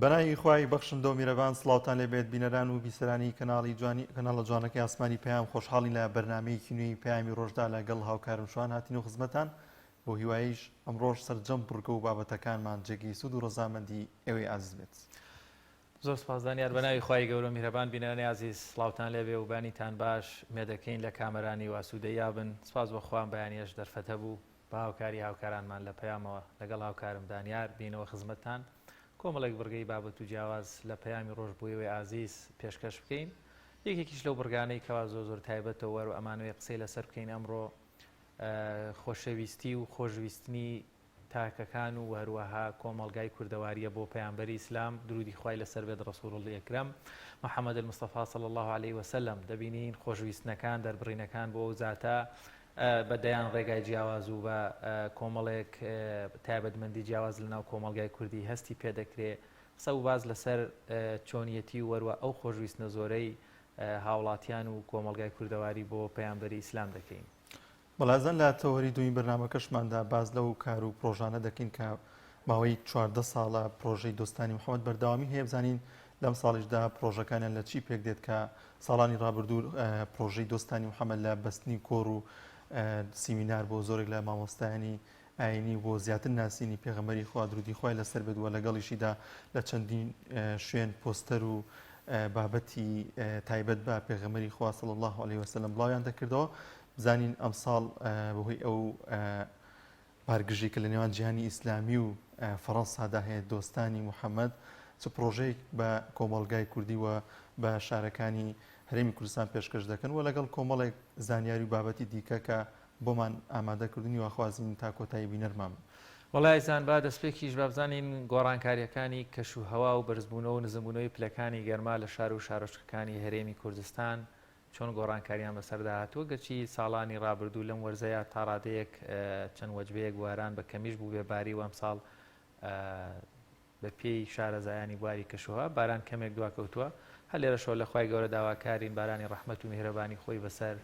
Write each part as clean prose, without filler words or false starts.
بەناوی خوای بەخشندە و میرەبان سڵاوتان لێبێت بینەران و بیسەرانی کەناڵی جوانی کەناڵە جوانەکەی ئاسمانی پەیام خۆشحاڵین لە بەرنمەیەکی نوێی پەیامی ڕۆژدا لەگەڵ هاوکارم شوان هاتین و خزمەتان بۆ هیوایش ئەمڕۆژ سەرجەم بڕگە و بابەتەکانمان جێگەی سوود و ڕەزامەندی ئێوەی ئازیز بێت. زۆر سپاس دانیار بەناوی خوای گەورەو میهرەبان بینەرانی ئازیز سڵاوتان لێبێ و بەیانیتان باش ئومێدەکەین لە کامەرانی و ئاسوودەییا بن سپاس بۆ خوا ئەم بەیانیەش دەرفەت هەبوو بە هاوکاری هاوکارانمان لە پەیامەوە لەگەڵ هاوکارم دانیار بینەوە خزمەتتان کۆمەڵێک بڕگەی بابەت و جیاواز لە پەیامی ڕۆژ بۆ ئێوەی ئازیز پێشکەش بکەین یەکێکیش لەو بڕگانەی کەوا زۆر زۆر تایبەتە و ئەمانەوێ قسەی لەسەر بکەین ئەمڕۆ خۆشەویستی و خۆشویستنی تاکەکان و هەروەها کۆمەڵگای کوردەواریە بۆ پەیامبەری ئیسلام درودی خوای لەسەر بێت رسول اللە اکرم محمد المصطفی صلی اللە علیه وسلم دەبینین خۆشویستنەکان دەربڕینەکان بۆ ئەو زاتە بە دەیان ڕێگای جیاواز و بە کۆمەڵێک تایبەتمەندی جیاواز لەناو کۆمەڵگای کوردی هەستی پێدەکرێ قسە و باز لەسەر چۆنیەتی و وەروە ئەو خۆشویستنە زۆرەی هاوڵاتیان و کۆمەڵگای کوردەواری بۆ پەیامبەری ئیسلام دەکەین. بەڵێ ئازیزان لە تەوەری دووەمی بەرنامەکەشماندا باس لەو کار و پرۆژانە دەکەین کە ماوەی 14 ساڵە پرۆژەی دۆستانی محەممەد بەردەوامی هەیە بزانین لەم ساڵیشدا پرۆژەکانیان لە چی پێک دێت کە ساڵانی ڕابردوو پرۆژەی دۆستانی محەممەد لە بەستنی کۆڕ و سیمینار بۆ زۆرێک لە مامۆستایانی ئاینی بۆ زیاتر ناسینی پێغەمبەری خوا درودی خوای لەسەر بێت و لەگەڵیشیدا لە چەندین شوێن پۆستەر و بابەتی تایبەت بە پێغەمبەری خوا صلی الله علیه وسلم بڵاویان دەکردەوە بزانین ئەمساڵ بەهۆی ئەو بارگژی کە لە نێوان جیهانی ئیسلامی و فەڕەنسادا هەیە دۆستانی محەممەد چ پرۆژەیەک بە کۆمەڵگای کوردی و بە شارەکانی هەرێمی کوردستان پێشکەش دەکەن و لەگەڵ کۆمەڵێک زانیاری و بابەتی دیکە کە بۆمان ئامادە کردوون هیواخوازین تا کۆتایی بینەرمان بن. وەڵا ئازیزان با دەستپێکیش با بزانین گۆڕانکاریەکانی کەش و هەوا و بەرزبوونەوە و نزمبوونەوەی پلەکانی گەرما لە شار و شارۆچکەکانی هەرێمی کوردستان چۆن گۆڕانکاریان بەسەردا هاتووە گەرچی ساڵانی ڕابردوو لەم وەرزەیا تا ڕادەیەک چەند وەجبەیەک باران بە کەمیش بووبێ باری و ئەمساڵ بە پێی شارەزایانی بواری کەشوهەوا باران کەمێک دواکەوتووە، هەر لێرەشەوە لە خوای گەورە داواکارین بارانی ڕەحمەت و میهرەبانی خۆی بەسەر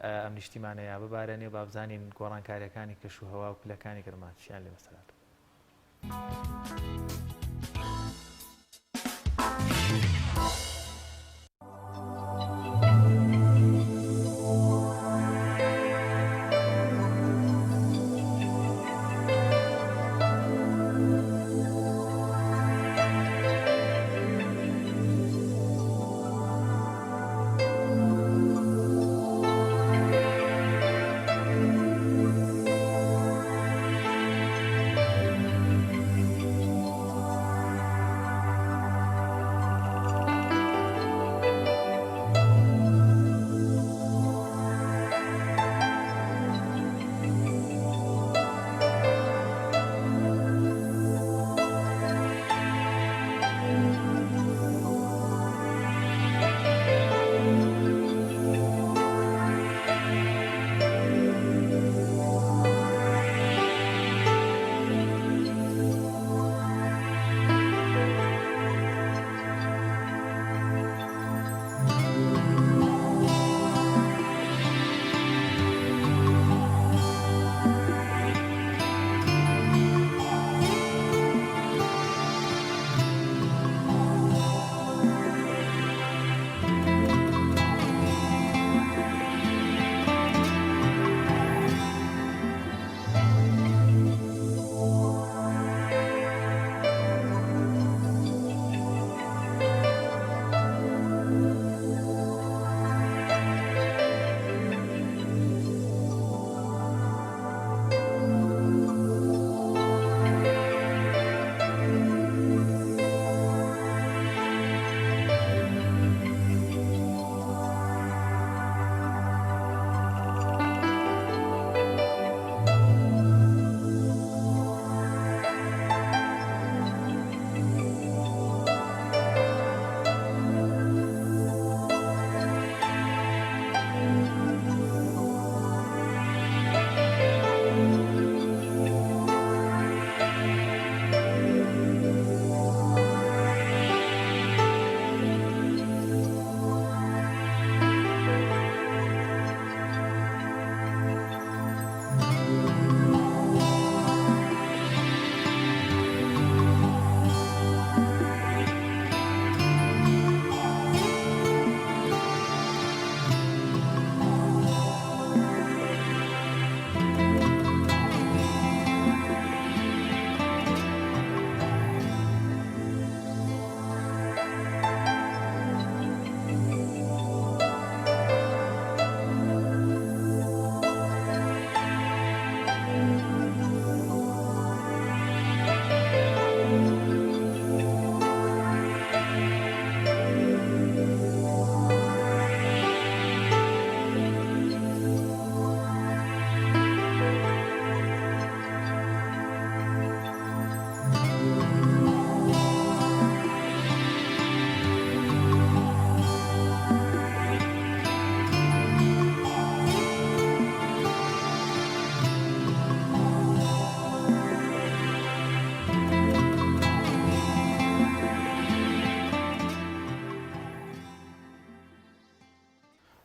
ئەم نیشتیمانەیا ببارێنێ و با بزانین گۆڕانکاریەکانی کەشوهەوا و پلەکانی گەرما چیان لێ بەسەر هاتووە.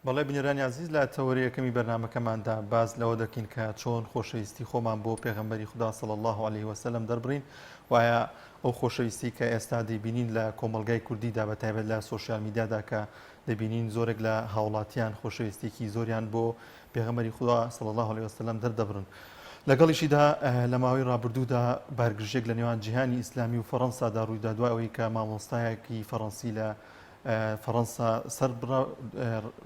بەڵێ بینەرانی ئازیز لە تەوەری یەکەمی بەرنامەکەماندا باس لەوە دەکەین کە چۆن خۆشەویستی خۆمان بۆ پێغەمبەری خودا صلی اللە علیه وسلم دەربڕین و ئایا ئەو خۆشەویستی کە ئێستا دەیبینین لە کۆمەڵگای کوردیدا بە تایبەت لە سۆشیال میدیادا کە دەبینین زۆرێک لە هاوڵاتیان خۆشەویستیکی زۆریان بۆ پێغەمبەری خودا صلی اللە علیه وسلم دەردەبڕن. لەگەڵیشیدا لە ماوەی ڕابردوودا بارگرژێک لە نێوان جیهانی ئیسلامی و فەڕەنسادا ڕوویدا دوای ئەوەی کە مامۆستایەکی فەڕەنسی لە فەڕەنسا سەربڕا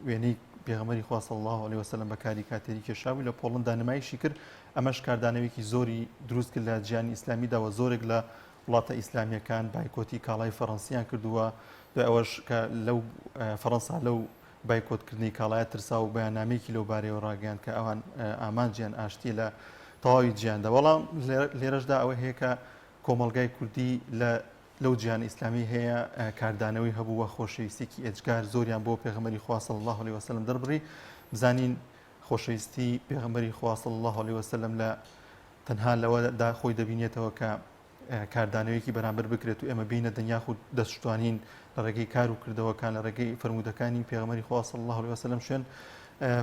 وێنەی پێغەمبەری خوا صلی الله علیه وسلم بە کاریکاتێری کێشابوو لە پۆڵندا نمایشی کرد ئەمەش کاردانەوەیەکی زۆری دروست کرد لە جیهانی ئیسلامیدا و زۆرێک لە وڵاتە ئیسلامیەکان بایکۆتی کاڵای فەڕەنسیان کردووە دوای ئەوەش کە لەو فەڕەنسا لەو بایکۆتکردنی کاڵایە ترسا و بەیاننامەیەکی لەو بارەیەوە ڕاگەیاند کە ئەوان ئامانجیان ئاشتیە لە تەواوی جیهاندا بەڵام لێرەشدا ئەوە هەیە کە کۆمەڵگای کوردی لە لەو جیهان ئیسلامی هەیە کاردانەوەی هەبوو و خۆشەویستێکی ئێجگار زۆریان بۆ پێغەمبەری خوا صلی الله علیه وسلم دەربڕی بزانین خۆشەویستی پێغەمبەری خوا صلی الله علیه وسلم لە تەنها لەوەدا خۆی دەبینێتەوە کە کاردانەوەیەکی بەرامبەر بکرێت و ئێمە بینە دەنگ یاخود دەشتوانین لە ڕێگەی کار و کردەوەکان لە ڕێگەی فەرموودەکانی پێغەمبەری خوا صلی الله علیه وسلم شوێن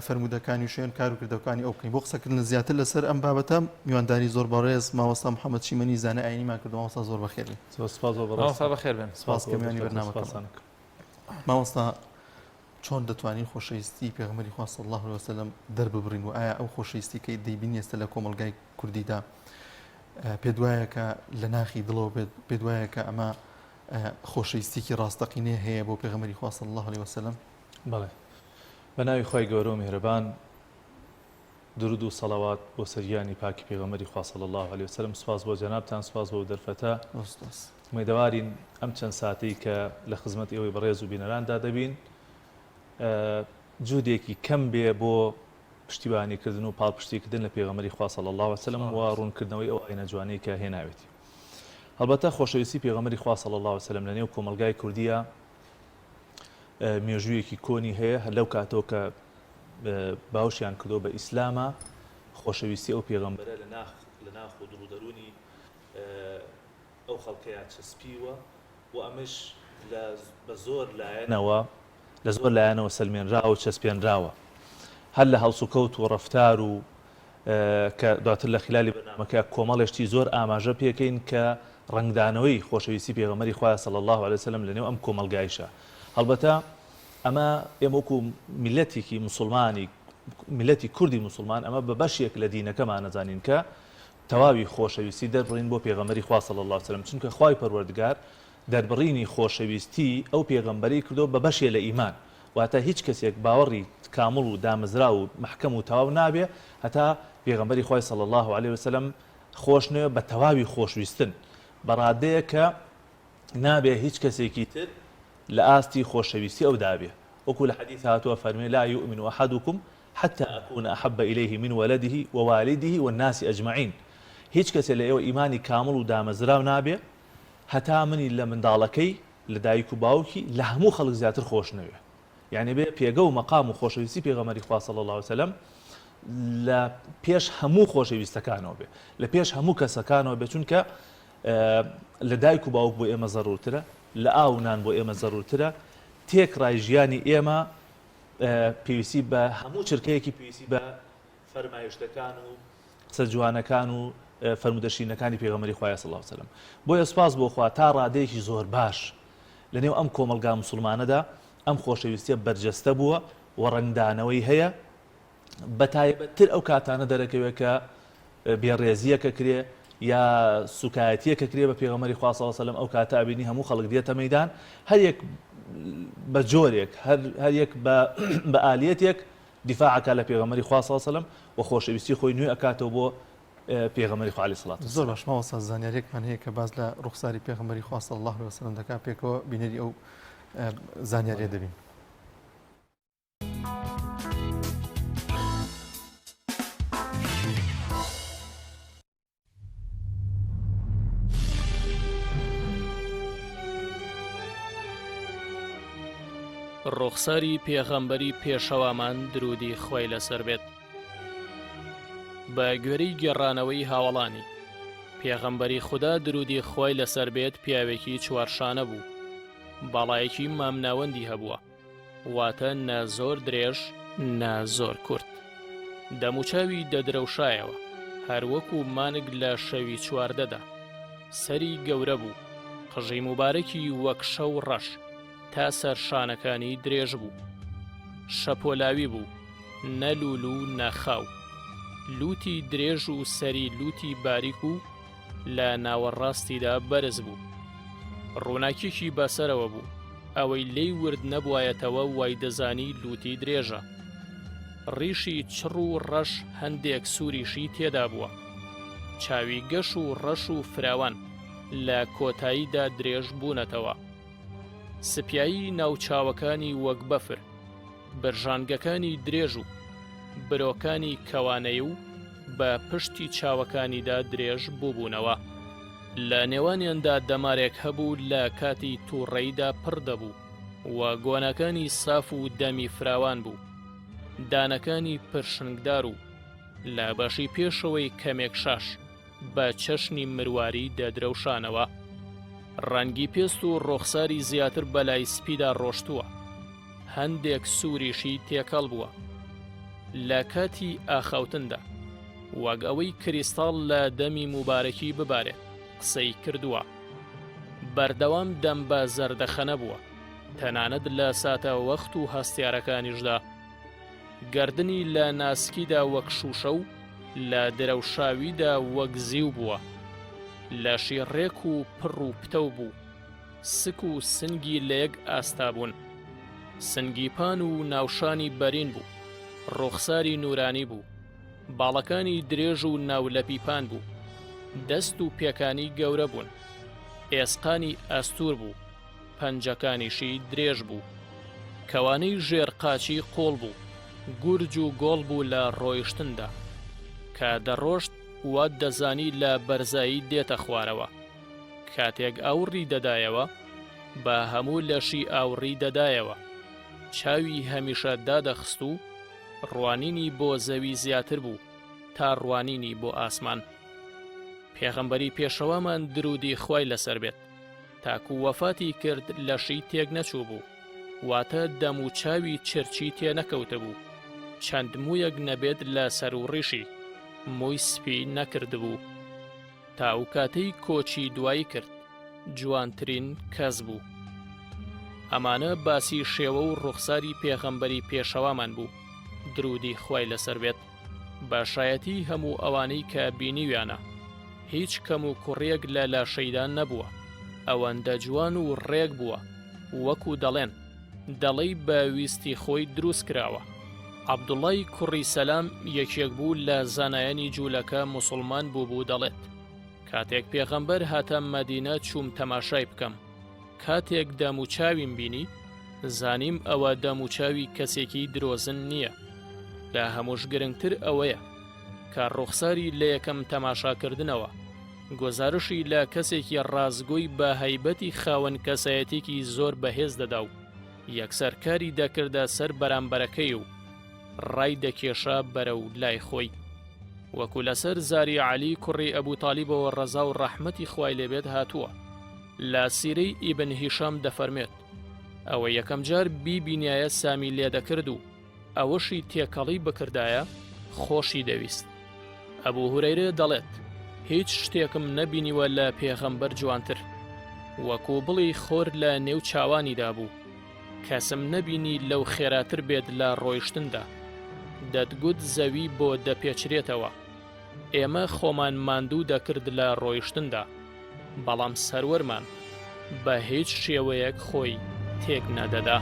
فەرموودەکانی و شوێن کار و کردەوەکانی ئەو بکەین. بۆ قسەکردن زیاتر لەسەر ئەم بابەتە میوانداری زۆر بەڕێز مامۆستا محەممەد چیمەنی زانای ئاینیمان کردو. مامۆستا زۆر بەخێر بێن. زۆر سپاس بۆ بەڕێز. مامۆستا بەخێر بێن. سپاس کە میوانی بەرنامەکەمان. مامۆستا چۆن دەتوانین خۆشەویستی پێغەمبەری خوا صلی اللە علیە وسلم دەرببڕین و ئایا ئەو خۆشەویستی کە دەیبینی ئێستا لە کۆمەڵگای کوردیدا پێت وایە کە لە ناخی دڵەوە بێت پێت وایە کە ئەمە خۆشەویستیکی ڕاستەقینەی هەیە بۆ پێغەمبەری خوا صلی اللە علیە وسلم؟ بەڵێ بە ناوی خوای گەورە و میهرەبان درود و سەڵەوات بۆ سەر گیانی پاکی پێغەمبەری خوا صلی اللە علیە وسلم سوپاس بۆ جەنابتان سوپاس بۆ دەرفەتە ئومێدەوارین ئەم چەند ساتەی کە لە خزمەت ئێوەی بەڕێز و بینەراندا دەبین جودێکی کەم بێ بۆ پشتیوانیکردن و پاڵپشتیکردن لە پێغەمبەری خوا صلی اللە علیه وسلم و ڕوونکردنەوەی ئەو ئاینە جوانەی کە هێناوێتی هەڵبەتە خۆشەویستی پێغەمبەری خوا صلی اللە علیه وسلم لە نێو کۆمەڵگای کوردیە مێژوویەکی کۆنی هەیە هەر لەو کاتەوە کە باوشیان کردو بە ئیسلامە خۆشەویستی ئەو پێغەمبەرە لە ناخ لە ناخ و دڵ و دەروونی ئەو خەڵکەیا چەسپیوە و ئەمەش لە بە زۆر لایەنەوە لە زۆر لایەنەوە سەلمێنراوە و چەسپێنراوە هەر لە هەڵسوکەوت و ڕەفتار و کە دواتر لە خلالی بەرنامەکە کۆمەڵێ شتی زۆر ئاماژە پێکەین کە ڕەنگدانەوەی خۆشەویستی پێغەمبەری خوایە صلی اللە علیە وسلم لە نێو ئەم کۆمەڵگایشە هەڵبەتە ئەمە ئێمە وەکو میللەتێکی موسڵمانی میللەتی کوردی موسڵمان ئەمە بە بەشێک لە دینەکەمان ئەزانین کە تەواوی خۆشەویستی دەربڕین بۆ پێغەمبەری خوا صلی اللە علیە وسلم چونکە خوای پەروەردگار دەربڕینی خۆشەویستی ئەو پێغەمبەرەی کردووە بە بەشێ لە ئیمان واتە هیچ کەسێک باوەڕی کامڵ و دامەزراو و مەحکەم و تەواو نابێ هەتا پێغەمبەری خوای صلی اللە علیە وسلم خۆش نەوێ بە تەواوی خۆشویستن بە ڕادەیەک کە نابێ هیچ کەسێکی تر لە ئاستی خۆشەویستی ئەودا بێ وەکو لە حەدیث هاتووە فەرمێ لا یؤمن احدکم حتی اکون احب الیه من ولده ووالده والناس اجمعین هیچ کەسێ لە ئێوە ئیمانی کامڵ و دامەزراو نابێ هەتا منی لە منداڵەکەی، لە دایک و باوکی، لە هەموو خەڵک زیاتر خۆش نەوێ. یانی بێ پێگە و مەقام و خۆشەویستی پێغەمبەری خوا صلی اللە علیە وسلم لە پێش هەموو خۆشەویستەکانەوە بێ، لە پێش هەموو کەسەکانەوە بێ، چونکە لە دایک و باوک بۆ ئێمە زەرورترە، لە ئاو و نان بۆ ئێمە زەرورترە، تێکڕای ژیانی ئێمە پێویستی بە هەموو چرکەیەکی پێویستی بە فەرمایشتەکان و قسە جوانەکان و فەرموودە شیرینەکانی پێغەمبەری خوایە صلی اللە علیە وسلم. بۆیە سوپاس بۆ خوا تا ڕادەیەکی زۆر باش لە نێو ئەم کۆمەڵگا موسڵمانەدا ئەم خۆشەویستیە بەرجەستە بووە و ڕەنگدانەوەی هەیە، بەتایبەتتر ئەو کاتانە دەرەکەوێت کە بێڕێزییەک ئەکرێ یا سوکایەتیەک ئەکرێ بە پێغەمبەری خوا صلی اللە علیە وسلم ئەو کاتە ئەبینی هەموو خەڵک دێتە مەیدان هەر یەک بە جۆرێک هەر یەک بە ئالیەتێک دیفاع ئەکا لە پێغەمبەری خوا صلی اللە علیە وسلم و خۆشەویستی خۆی نوێ ئەکاتەوە بۆ پێغەمبەری خوا علیە الصلوة زۆر باش مامۆستا زانیاریەکمان هەیە کە باس لە ڕوخساری پێغەمبەری خوا صلی اللە علیه وسلم دەکات پێکەوە بینەری ئەو زانیاریە دەبین. ڕوخساری پێغەمبەری پێشەوامان درودی خوای لەسەر بێت بە گوێرەی گێڕانەوەی هاوەڵانی پێغەمبەری خودا درودی خوای لەسەر بێت پیاوێکی چوارشانە بوو باڵایەکی مامناوەندی هەبووە. واتە نە زۆر درێژ نە زۆر کورت. دەموچاوی دەدرەوشایەوە، هەر وەکو مانگ لە شەوی چواردەدا. سەری گەورە بوو، قژی موبارەکی وەک شەو ڕەش، تا سەر شانەکانی درێژ بوو. شەپۆلاوی بوو، نە لوول و نە خاو. لووتی درێژ و سەری لووتی باریک و لە ناوەڕاستیدا بەرز بوو. ڕووناکیی بەسەرەوە بوو، ئەوەی لێی ورد نەبوایەتەوە وایدەزانی لووتی درێژە. ڕیشی چڕ و ڕەش هەندێک سووریشی تێدا بووە. چاوی گەش و ڕەش و فراوان، لە کۆتاییدا درێژ بوونەتەوە. سپیایی ناو چاوەکانی وەک بەفر، برژانگەکانی درێژ و برۆکانی کەوانەی و بە پشتی چاوەکانیدا درێژ بووبوونەوە. لە نێوانیاندا دەمارێک هەبوو لە کاتی تووڕەییدا پڕ دەبوو و گۆنەکانی ساف و دەمی فراوان بوو. دانەکانی پرشنگدار و لە بەشی پێشەوەی کەمێک شاش. بە چەشنی مرواری دەدرەوشانەوە. ڕەنگی پێست و ڕۆخساری زیاتر بەلای سپیدا ڕۆشتووە، هەندێک سووریشی تێکەڵ بووە. لە کاتی ئاخاوتندا، وەک ئەوەی کریستاڵ لە دەمی موبارەکی ببارێت، قسەی کردووە. بەردەوام دەم بە زەردەخەنە بووە، تەنانەت لە ساتە وەخت و هەستیارەکانیشدا. گەردنی لە ناسکیدا وەک شووشە و لە درەوشاویدا وەک زیو بووە. لەشی ڕێک و پڕ و پتەو بوو. سک و سنگی لە یەک ئاستا بوون. سنگی پان و ناوشانی بەرین بوو. ڕوخساری نوورانی بوو. باڵەکانی درێژ و ناولەپی پان بوو. دەست و پێکانی گەورە بوون. ئێسقانی ئەستوور بوو. پەنجەکانیشی درێژ بوو. کەوانەی ژێر قاچی قووڵ بوو، گورج و گۆڵ بوو لە ڕۆیشتندا. کە دەڕۆشت وات دەزانی لە بەرزایی دێتە خوارەوە. کاتێک ئاوڕی دەدایەوە، بە هەموو لەشی ئاوڕی دەدایەوە. چاوی هەمیشە دادەخست و ڕوانینی بۆ زەوی زیاتر بوو تا ڕوانینی بۆ ئاسمان. پێغەمبەری پێشەوامان دروودی خوای لەسەر بێت. تاکو وەفاتی کرد لەشی تێک نەچووبوو، واتە دەم و چاوی چرچی تێ نەکەوتبوو، چەند موویەک نەبێت لە سەر و ڕیشی، مووی سپی نەکردبوو. تا ئەو کاتەی کۆچی دوایی کرد، جوانترین کەس بوو. ئەمانە باسی شێوە و ڕوخساری پێغەمبەری پێشەوامان بوو، دروودی خوای لەسەر بێت. بە شایەتی هەموو ئەوانەی کە بینیویانە، هیچ کەم و کوڕیەک لە لاشەیدا نەبووە، ئەوەندە جوان و ڕێک بووە، وەکو دەڵێن، دەڵێی بە ویستی خۆی دروست کراوە. عەبدوڵای کوڕی سەلام یەکێک بوو لە زانایانی جوولەکە موسوڵمان بووبوو دەڵێت، کاتێک پێغەمبەر هاتە مەدینە چووم تەماشای بکەم، کاتێک دەموچاویم بینی، زانیم ئەوە دەموچاوی کەسێکی درۆزن نییە. لە هەمووش گرنگتر ئەوەیە، کە ڕوخساری لە یەکەم تەماشاکردنەوە، گوزارشی لە کەسێکی ڕاستگۆی بە هەیبەتی خاوەن کەسایەتیکی زۆر بەهێز دەدا و یەکسەر کاری دەکردە سەر بەرامبەرەکەی و ڕای دەکێشا بەرەو لای خۆی. وەکو لەسەر زاری عەلی کوڕی ئەبو تالیبەوە ڕەزا و ڕەحمەتی خوای لێ بێت هاتووە لە سیرەی ئیبن هیشام دەفەرموێت، ئەوە یەکەم جار بیبینیایە سامی لێدەکرد و ئەوەشی تێکەڵی بکردایە خۆشی دەویست. ئەبو هورەیرە دەڵێت، هیچ شتێکم نەبینیوە لە پێغەمبەر جوانتر، وەکو بڵێی خۆر لە نێو چاوانیدا بوو، کەسم نەبینی لەو خێراتر بێت لە ڕۆیشتندا، دەتگوت زەوی بۆ دەپێچرێتەوە، ئێمە خۆمان ماندوو دەکرد لە ڕۆیشتندا، بەڵام سەروەرمان بە هیچ شێوەیەک خۆی تێک نەدەدا.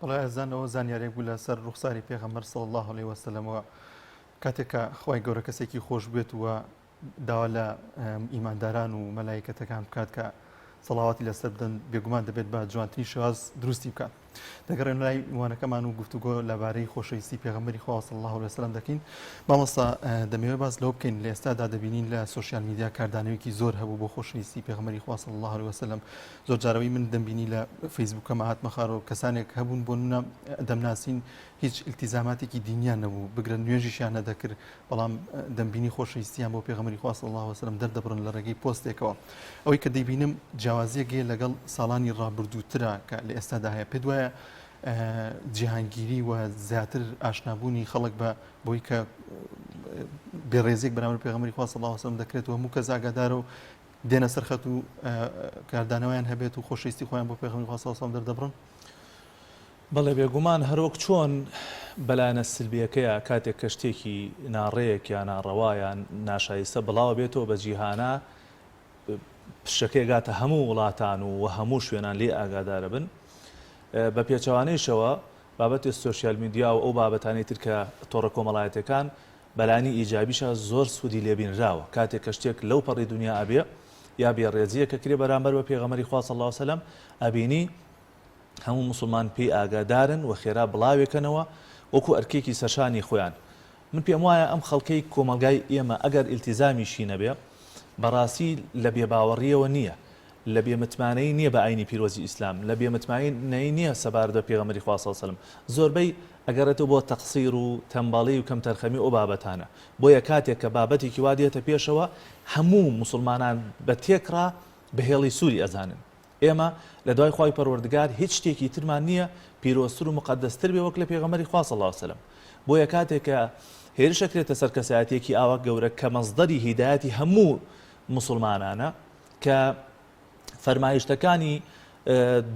بەڵێ ئازیزان ئەوە زانیارێک بوو لەسەر ڕوخساری پێغەمبەر صلی الله علیه وسلم کاتێک کە خوای گەورە کەسێکی خۆش بێت و داوا لە ئیمانداران و مەلایکەتەکان بکات کە سەڵاواتی لەسەر بدەن بێگومان دەبێت بە جوانترین شێواز دروستی بکات. دەگەڕێن لای میوانەکەمان و گفتوگۆ لەبارەی خۆشەویستی پێغەمبەری خوا صلی الله علیه وسلم دەکەین. مامۆستا دەمەوێت باس لەوە بکەین لە ئێستادا دەبینین لە سۆشیال میدیا کاردانەوەیەکی زۆر هەبوو بۆ خۆشەویستی پێغەمبەری خوا صلی الله علیه وسلم. زۆر جارەوەی من دەمبینی لە فەیسبووکەمە هاتمە خارەوە کەسانێک هەبوون بۆ نمونە دەمناسین هیچ ئیلتیزاماتێکی دینیان نەبوو بگرە نوێژیشیان نەدەکرد بەڵام دەمبینی خۆشەویستیان بۆ پێغەمبەری خوا صلی اللە علیه وسلم دەردەبڕن لە ڕێگەی پۆستێکەوە. ئەوەی کە دەیبینم جیاوازیەک هەیە لەگەڵ ساڵانی ڕابردووترا کە لە ئێستادا هەیە. پێت وایە جیهانگیری و زیاتر ئاشنابوونی خەڵک بە بۆی کە بێڕێزیەک بەرامبەر پێغەمبەری خوا صلی اللە علیه وسلم دەکرێت و هەموو کەس ئاگادارە و دێنە سەر خەت و کاردانەوەیان هەبێت و خۆشەویستی خۆیان بۆ پێغەمبەری خوا صلی اللە علیه وسلم دەردەبڕن؟ بەڵێ بێگومان هەروەک چۆن بەلایەنە سلبیەکەیا کاتێک کە شتێکی ناڕێک یا ناڕەوا یا ناشایستە بڵاوە بێتەوە بە جیهانا پشەکەی گاتە هەموو وڵاتان و وە هەموو شوێنان لێی ئاگادارە بن بە پێچەوانەیشەوە بابەتی سۆشیال میدیا و ئەو بابەتانەی تر کە تۆڕە کۆمەڵایەتەکان بەلانی ئیجابیشە زۆر سوودی لێبینراوە کاتێک کە شتێک لەو پەڕی دنیا ئەبێ یا بێڕێزیەکە کرێ بەرامبەر بە پێغەمبەری خوا صلی اللە علیه وسلم ئەبینی هەموو موسڵمان پێی ئاگادارن و خێرا بڵاوێکەنەوە وەکو ئەرکێکی سەرشانی خۆیان. من پێم وایە ئەم خەڵکەی کۆمەڵگای ئێمە ئەگەر ئیلتیزامیشی نەبێ بەڕاستی لە بێباوەڕییەوە نییە، لە بێمتمانەیی نییە بە ئاینی پیرۆزی ئیسلام، لە بێمتمانەیی نییە سەبارەت بە پێغەمبەری خوا صلی اللە علیە وسلم. زۆربەی ئەگەڕێتەوە بۆ تەقسیر و تەمبەڵی و کەمتەرخەمی و ئەو بابەتانە. بۆیە کاتێک کە بابەتێکی وا دێتە پێشەوە هەموو موسڵمانان بە تێکڕا بە هێڵی سووری ئەزانن. ئێمە لە دوای خوای پەروەردگار هیچ شتێکی ترمان نییە پیرۆزتر و موقەدەستر بێ وەک لە پێغەمبەری خوا صلی اللە علیە وسلم بۆیە کاتێک کە هێرش ئەکرێتە سەر کەسایەتیەکی ئاوا گەورە کە مەصدەری هیدایەتی هەموو موسڵمانانە کە فەرمایشتەکانی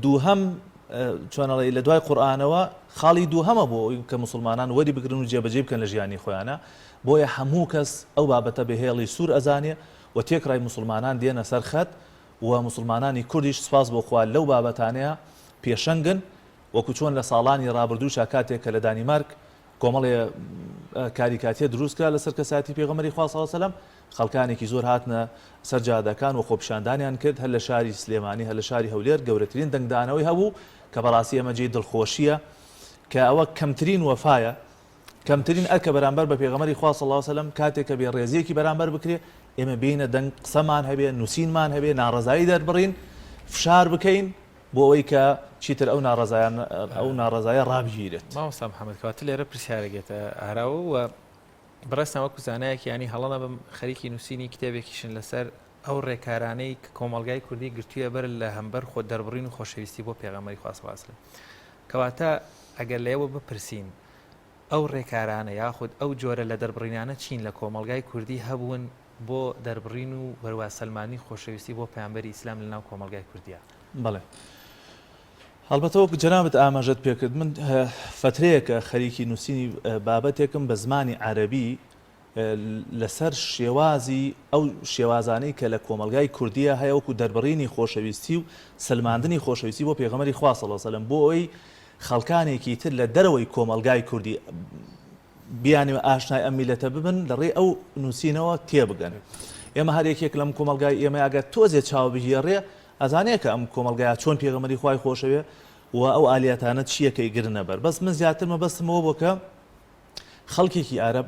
دووهەم چۆنەڵی لە دوای قورئانەوە خاڵی دووهەمە بۆ ئەوی کە موسڵمانان وەری بگرن و جێبەجێ بکەن لە ژیانی خۆیانە بۆیە هەموو کەس ئەو بابەتە بە هێڵی سوور ئەزانێ و تێکڕای موسڵمانان دێنە سەر خەت و موسڵمانانی کوردیش سوپاس بۆ خوا لەو بابەتانەیا پێشەنگن، وەکو چۆن لە ساڵانی ڕابردووشا کاتێک کە لە دانیمارک کۆمەڵێ کاریکاتیە دروست کرا لەسەر کەسایەتی پێغەمبەری خوا صلی اللە علیە وسلم خەڵکانێکی زۆر هاتنە سەر جادەکان و خۆپیشاندانیان کرد هەر لە شاری سلێمانی هەر لە شاری هەولێر گەورەترین دەنگدانەوەی هەبوو کە بەڕاستی ئەمە جێی دڵخۆشیە کە ئەوە کەمترین وەفایە کەمترین ئەرکە بەرامبەر بە پێغەمبەری خوا صلی اللە علیە وسلم کاتێک کە بێڕێزیەکی بەرامبەر بکرێ ئێمە بێینە دەنگ قسەمان هەبێ نووسینمان هەبێ ناڕەزایی دەربڕین فشار بکەین بۆ ئەوەی کە چیتر ئەو ناڕەزایان ئەو ناڕەزایە ڕابگیرێت. مامۆستا محمد کەواتە لێرە پرسیارێک دێتە ئاراوە و بەڕێزتان وەکو زانایەک یانی هەڵە نەبم خەریکی نووسینی کتێبێکیشن لەسەر ئەو ڕێکارانەی کە کۆمەڵگای کوردی گرتوویە بەر لە هەمبەر خۆ دەربڕین و خۆشەویستی بۆ پێغەمبەری خوا صلی اللە علیه وسلم کەواتە ئەگەر لە ئێوە بپرسین ئەو ڕێکارانە یاخود ئەو جۆرە لە دەربڕینانە چین لە کۆمەڵگای کوردی هەبوون بۆ دەربڕین و هەروا سەلماندنی خۆشەویستی بۆ پەیامبەری ئیسلام لە ناو کۆمەڵگای کوردیا؟ بەڵێ. هەڵبەتە وەک جەنابت ئاماژەت پێکرد من فەترەیەکە خەریکی نووسینی بابەتێکم بە زمانی عەرەبی لەسەر شێوازی ئەو شێوازانەی کە لە کۆمەڵگای کوردییا هەیە وەکو دەربڕینی خۆشەویستی و سەلماندنی خۆشەویستی بۆ پێغەمبەری خوا صلی اللە علیە وسلم بۆ ئەوەی خەڵکانێکی تر لە دەرەوەی کۆمەڵگای کوردی بیانەوێ ئاشنای ئەم میلەتە ببن لە ڕێی ئەو نووسینەوە تێبگەن. ئێمە هەر یەکێک لەم کۆمەڵگای ئێمە ئەگەر تۆزێ چاو بگێڕێ ئەزانێ کە ئەم کۆمەڵگایە چۆن پێغەمبەری خوای خۆشەوێ و ئەو ئالیاتانە چییە کە ئیگرنە بەر. بەس من زیاتر مەبەستم ئەوە بووە کە خەڵکێکی عەرەب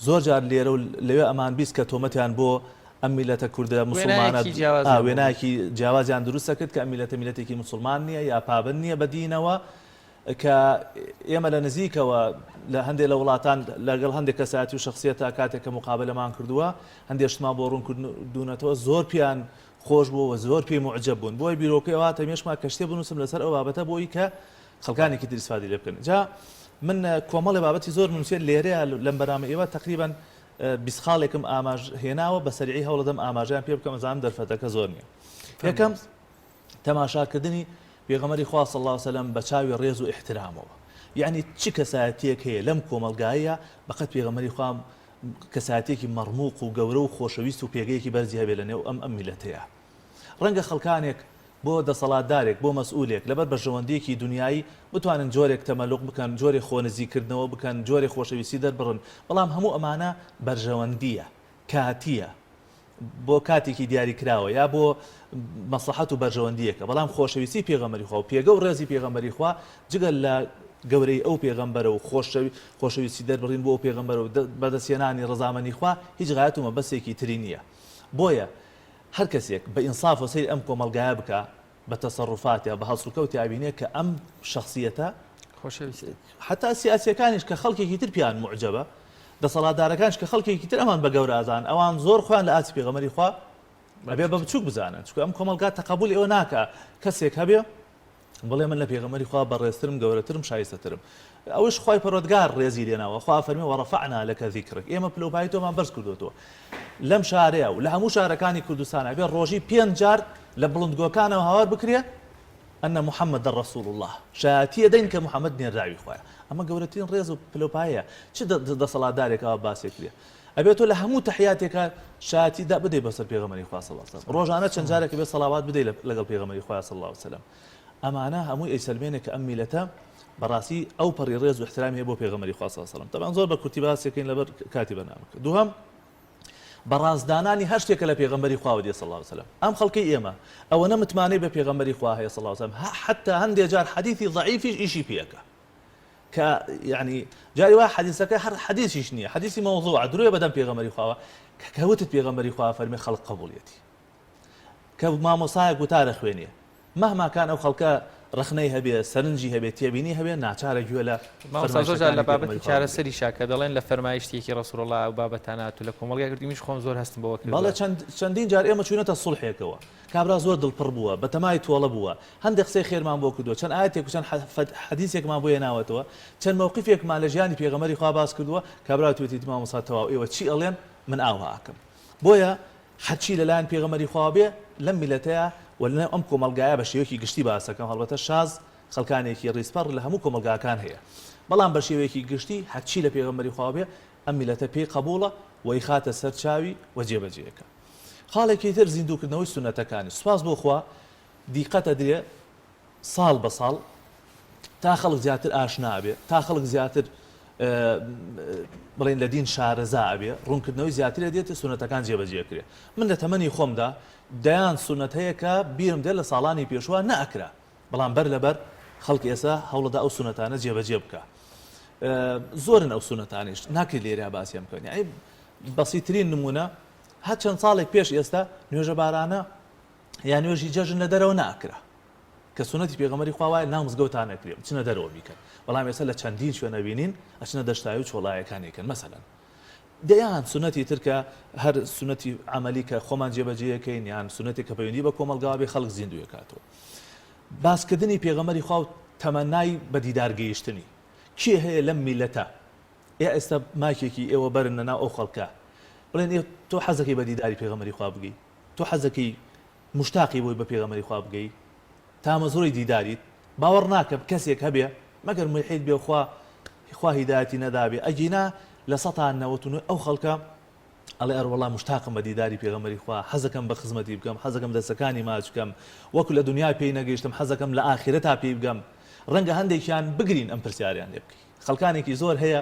زۆر جار لێرە و لەوێ ئەمان 20 کە تۆمەتیان بۆ ئەم میلەتە کوردە موسڵمانە وێنایەکی جیاوازیان بۆ وێنایەکی جیاوازیان دروست دەکرد کە ئەم میلەتە میلەتێکی موسڵمان نییە یا پابەند نییە بە دینەوە کە ئێمە لە نزیکەوە لە هەندێک لە وڵاتان لەگەڵ هەندێک کەسایەتی و شخصیەتە کاتێک کە مقابلەمان کردووە هەندێک شتمان بۆ ڕوون کردوونەتەوە زۆر پێیان خۆش بووە و زۆر پێی موعجەب بوون بۆیە بیرۆکەی ئەوە هاتە مێشکما کە شتێ بنووسم لەسەر ئەو بابەتە بۆ ئەوی کە خەڵکانێکی تر ئیسفادەی لێ بکەن جا من کۆمەڵێ بابەتی زۆر نووسیە لێرەیە لەم بەرامە ئێوە تقریبا 20 خاڵێکم ئاماژ هێناوە بە سەریعی هەوڵەدەم ئاماژەیان پێ بکەم ئەزانم دەرفەتەکە زۆر نییە یەکەم تەماشاکردنی پێغەمبەری خوا صلی اللە علیه وسلم بە چاوی ڕێز و ئیحترامەوە یعنی چ کەسایەتیەک هەیە لەم کۆمەڵگایە بەقەت پێغەمبەری خوا کەسایەتیەکی مەڕموق و گەورە و خۆشەویست و پێگەیەکی بەرزی هەبێ لە نێو ئەم ئەم میلەتەیە ڕەنگە خەڵکانێک بۆ دەسەڵاتدارێک، بۆ مەسئولێک، لەبەر بەرژەوەندییەکی دونیایی بتوانن جۆرێک تەمەلوق بکەن، جۆرێ خۆ نزیککردنەوە بکەن، جۆرێ خۆشەویستی دەربڕن، بەڵام هەموو ئەمانە بەرژەوەندییە، کاتییە. بۆ کاتێکی دیاریکراوە یا بۆ مەسڵەحەت و بەرژەوەندییەکە، بەڵام خۆشەویستی پێغەمبەری خوا و پێگە و ڕێزی پێغەمبەری خوا جگە لە گەورەیی ئەو پێغەمبەرە و خۆشەویستی دەربڕین بۆ ئەو پێغەمبەرە و بەدەستهێنانی ڕەزامەنی خوا هیچ غایەت و مەبەستێکی تری نییە. بۆیە هەر کەسێک بە ئینسافەوە سەیری ئەم کۆمەڵگایە بکا بە تەسەروفاتیا بە هەڵسوکەوتیا ئەبینێ کە ئەم شەخسیەتە خۆشەویستە. حەتا سیاسیەکانیش کە خەڵکێکی تر پێیان موعجەبە، دەسەڵاتدارەکانیش کە خەڵکێکی تر ئەمان بە گەورە ئەزانن، ئەوان زۆر خۆیان لە ئاستی پێغەمبەری خوا ئەبێ بە بچووک بزانن، چونکە ئەم کۆمەڵگا تەقەبولی ئەوە ناکا کەسێک هەبێ بڵێ من لە پێغەمبەری خوا بەڕێزترم، گەورەترم، شایستەترم. ئەوەش خوای پەروەردگار ڕێزی لێناوە، خوا ئەفەرموێ ورفعنا لک ذکرک، ئێمە پلەوپایەی تۆمان بەرز کردۆتەوە. لەم شارەیا و لە هەموو شارەکانی کوردستان ئەبێ ڕۆژی پێنج جار لە بڵندگۆکانەوە هاوار بکرێ ان محمدا رسول اللە، شایەتی ئەدەین کە محمد نێرراوی خوایە. ئەمە گەورەترین ڕێز و پلەوپایەیە. چ دەسەڵاتدارێک ئاوا باسێ کرێ؟ ئەبێ تۆ لە هەموو تەحیاتێکا شایەتی دا بدەی بەسەر پێغەمبەری خوا صلی اللە علیە وسلم. ڕۆژانە چەند جارێک ئەبێ سەڵاوات بدەی لەگەڵ پێغەمبەری خوا صلی اللە علیە وسلم. ئەمانە هەمووی ئەیسەلمێنێ کە ئەم میلەتە بەڕاستی ئەو پەڕی ڕێز و احترامی هەیە بۆ پێغەمبەری خوا صلی اللە علیە وسلم. تەبعەن زۆر بە کورتی باسێکەین لەبەر کاتی بەرنامەکە. دووهەم بە ڕاستدانانی هەر شتێک کە لە پێغەمبەری خواوە دێ صلی اللە علیە وسلم. ئەم خەڵکەی ئێمە ئەوەنە متمانەی بە پێغەمبەری خوا هەیە صلی اللە علیە وسلم حەتا هەندێ جار حەدیثی ضعیفیش ئیشی پێ ئەکا. کە یعنی جاری وایە حەدیسەکە هەر حەدیسیش نییە حەدیسی مەوزوعە درۆیە بەدەم پێغەمبەری خواوە کە کە وتت پێغەمبەری خوا فەرمی خەڵک قبوڵیەتی کە مامۆسایەک وتارە خوێنێ مهما کان ئەو خەڵکە ڕەخنەی هەبێ سەرنجی هەبێ تێبینی هەبێ ناچارە گوێ لە مامۆستا زۆر جار لە فەرمایشەکانی بابەتی پێغەمبەری خوا بگرێ. چارەسەریشا کە دەڵێن لە فەرمایشتێکی ڕەسوڵ اللە ئەو بابەتانە هاتوو لە کۆمەڵگای کوردی منیش خۆم زۆر هەستم بەوە بەڵێ کردووە. چەند چەندین جار ئێمە چووینەتە سوڵحێکەوە کابرا زۆر دڵپڕ بووە، بەتەمای تۆڵە بووە، هەندێک قسەی خێرمان بۆ کردووە، چەند ئایەتێک و چەند حەدیسێکمان بۆ هێناوەتەوە، چەند مەوقیفێکمان لە ژیانی پێغەمبەری خوا باس کردووە، کابرا وتویەتی مامۆستا تەواو ئێوە چی ئەڵێن من ئاوها ئەکەم. بۆیە هەرچی لەلایەن پێغەمبەری خواوە بێ لەم میللەتەیا و لەنێو ئەم کۆمەڵگایە بە شێوەیەکی گشتی باس ئەکەم، هەڵبەتە شاز خەڵکانێکی ڕیزپەڕ لە هەموو کۆمەڵگاکان هەیە، بەڵام بە شێوەیەکی گشتی هەرچی لە پێغەمبەری خواوە بێ ئەم میللەتە پێی قەبووڵە و ئەیخاتە سەر چاوی و جێبەجێی ئەکا. خاڵێکی تر زیندووکردنەوەی سوننەتەکانی، سوپاس بۆ خوا دیقەت ئەدرێ ساڵ بە ساڵ تا خەڵک زیاتر ئاشنا ئەبێ، تا خەڵک زیاتر بڵێن لە دین شارەزا ئەبێ، ڕوونکردنەوەی زیاتر ئەدێت سوننەتەکان جێبەجێ ئەکرێ. من لە تەمەنی خۆمدا دەیان سوننەت هەیە کە بیرم دێت لە ساڵانی پێشووا نەئەکرا، بەڵام بەر لەبەر خەڵک ئێستا هەوڵەدا ئەو سوننەتانە جێبەجێ بکا. زۆرن ئەو سوننەتانەیش ناکرێت لێرە باسیان بکەن. یەعنی بەسیترین نموونە هەر چەند ساڵێک پێش ئێستا نوێژە بارانە یا نوێژی جەژن لە دەرەوە ناکرا کە سونەتی پێغەمبەری خوا وایە ناو مزگەوتا نەکرێ بچنە دەرەوە بیکەن بەڵام ئێستا لە چەندین شوێن ئەبینین ئەچنە دەشتایی و چۆڵایەکان یکەن مەسەلەن دەیان سونەتی تر کە هەر سونەتی عملی کە خۆمان جێبەجێەکەین یان سونەتێک کە پەیوەندی بە کۆمەڵگاوە بێ خەڵک زیندوویەکاتەوە باسکردنی پێغەمبەری خوا و تەمەنای بە دیدار گەیشتنی کێ هەیە لەم میلەتە ئێ ئێستا مایکێکی ئێوە بەرن لە ناو ئەو خەڵکە بڵێن ئێ تۆ حەزەکەی بە دیداری پێغەمبەری خوا بگەی تۆ حەزەکەی مشتاقی بۆی بە پێغەمبەری خوا بگەی تامەزرۆی دیداریت باوەڕ ناکەم کەسێک هەبێ مەگەر مولحید بێ خوا خوا هیدایەتی نەدابێ ئەگینا لە سەتا نەوەت و نۆی ئەو خەڵکە ئەڵێ ئەروەڵا مشتاقم بە دیداری پێغەمبەری خوا حەزەکەم بە خزمەتی بکەم حەزەکەم دەستەکانی ماچ بکەم وەکو لە دنیا پێی نەگەیشتم حەزەکەم لە ئاخیرەتا پێی بگەم ڕەنگە هەندێکیان بگرین ئەم پرسیاریان لێ بکەی خەڵکانێکی زۆر هەیە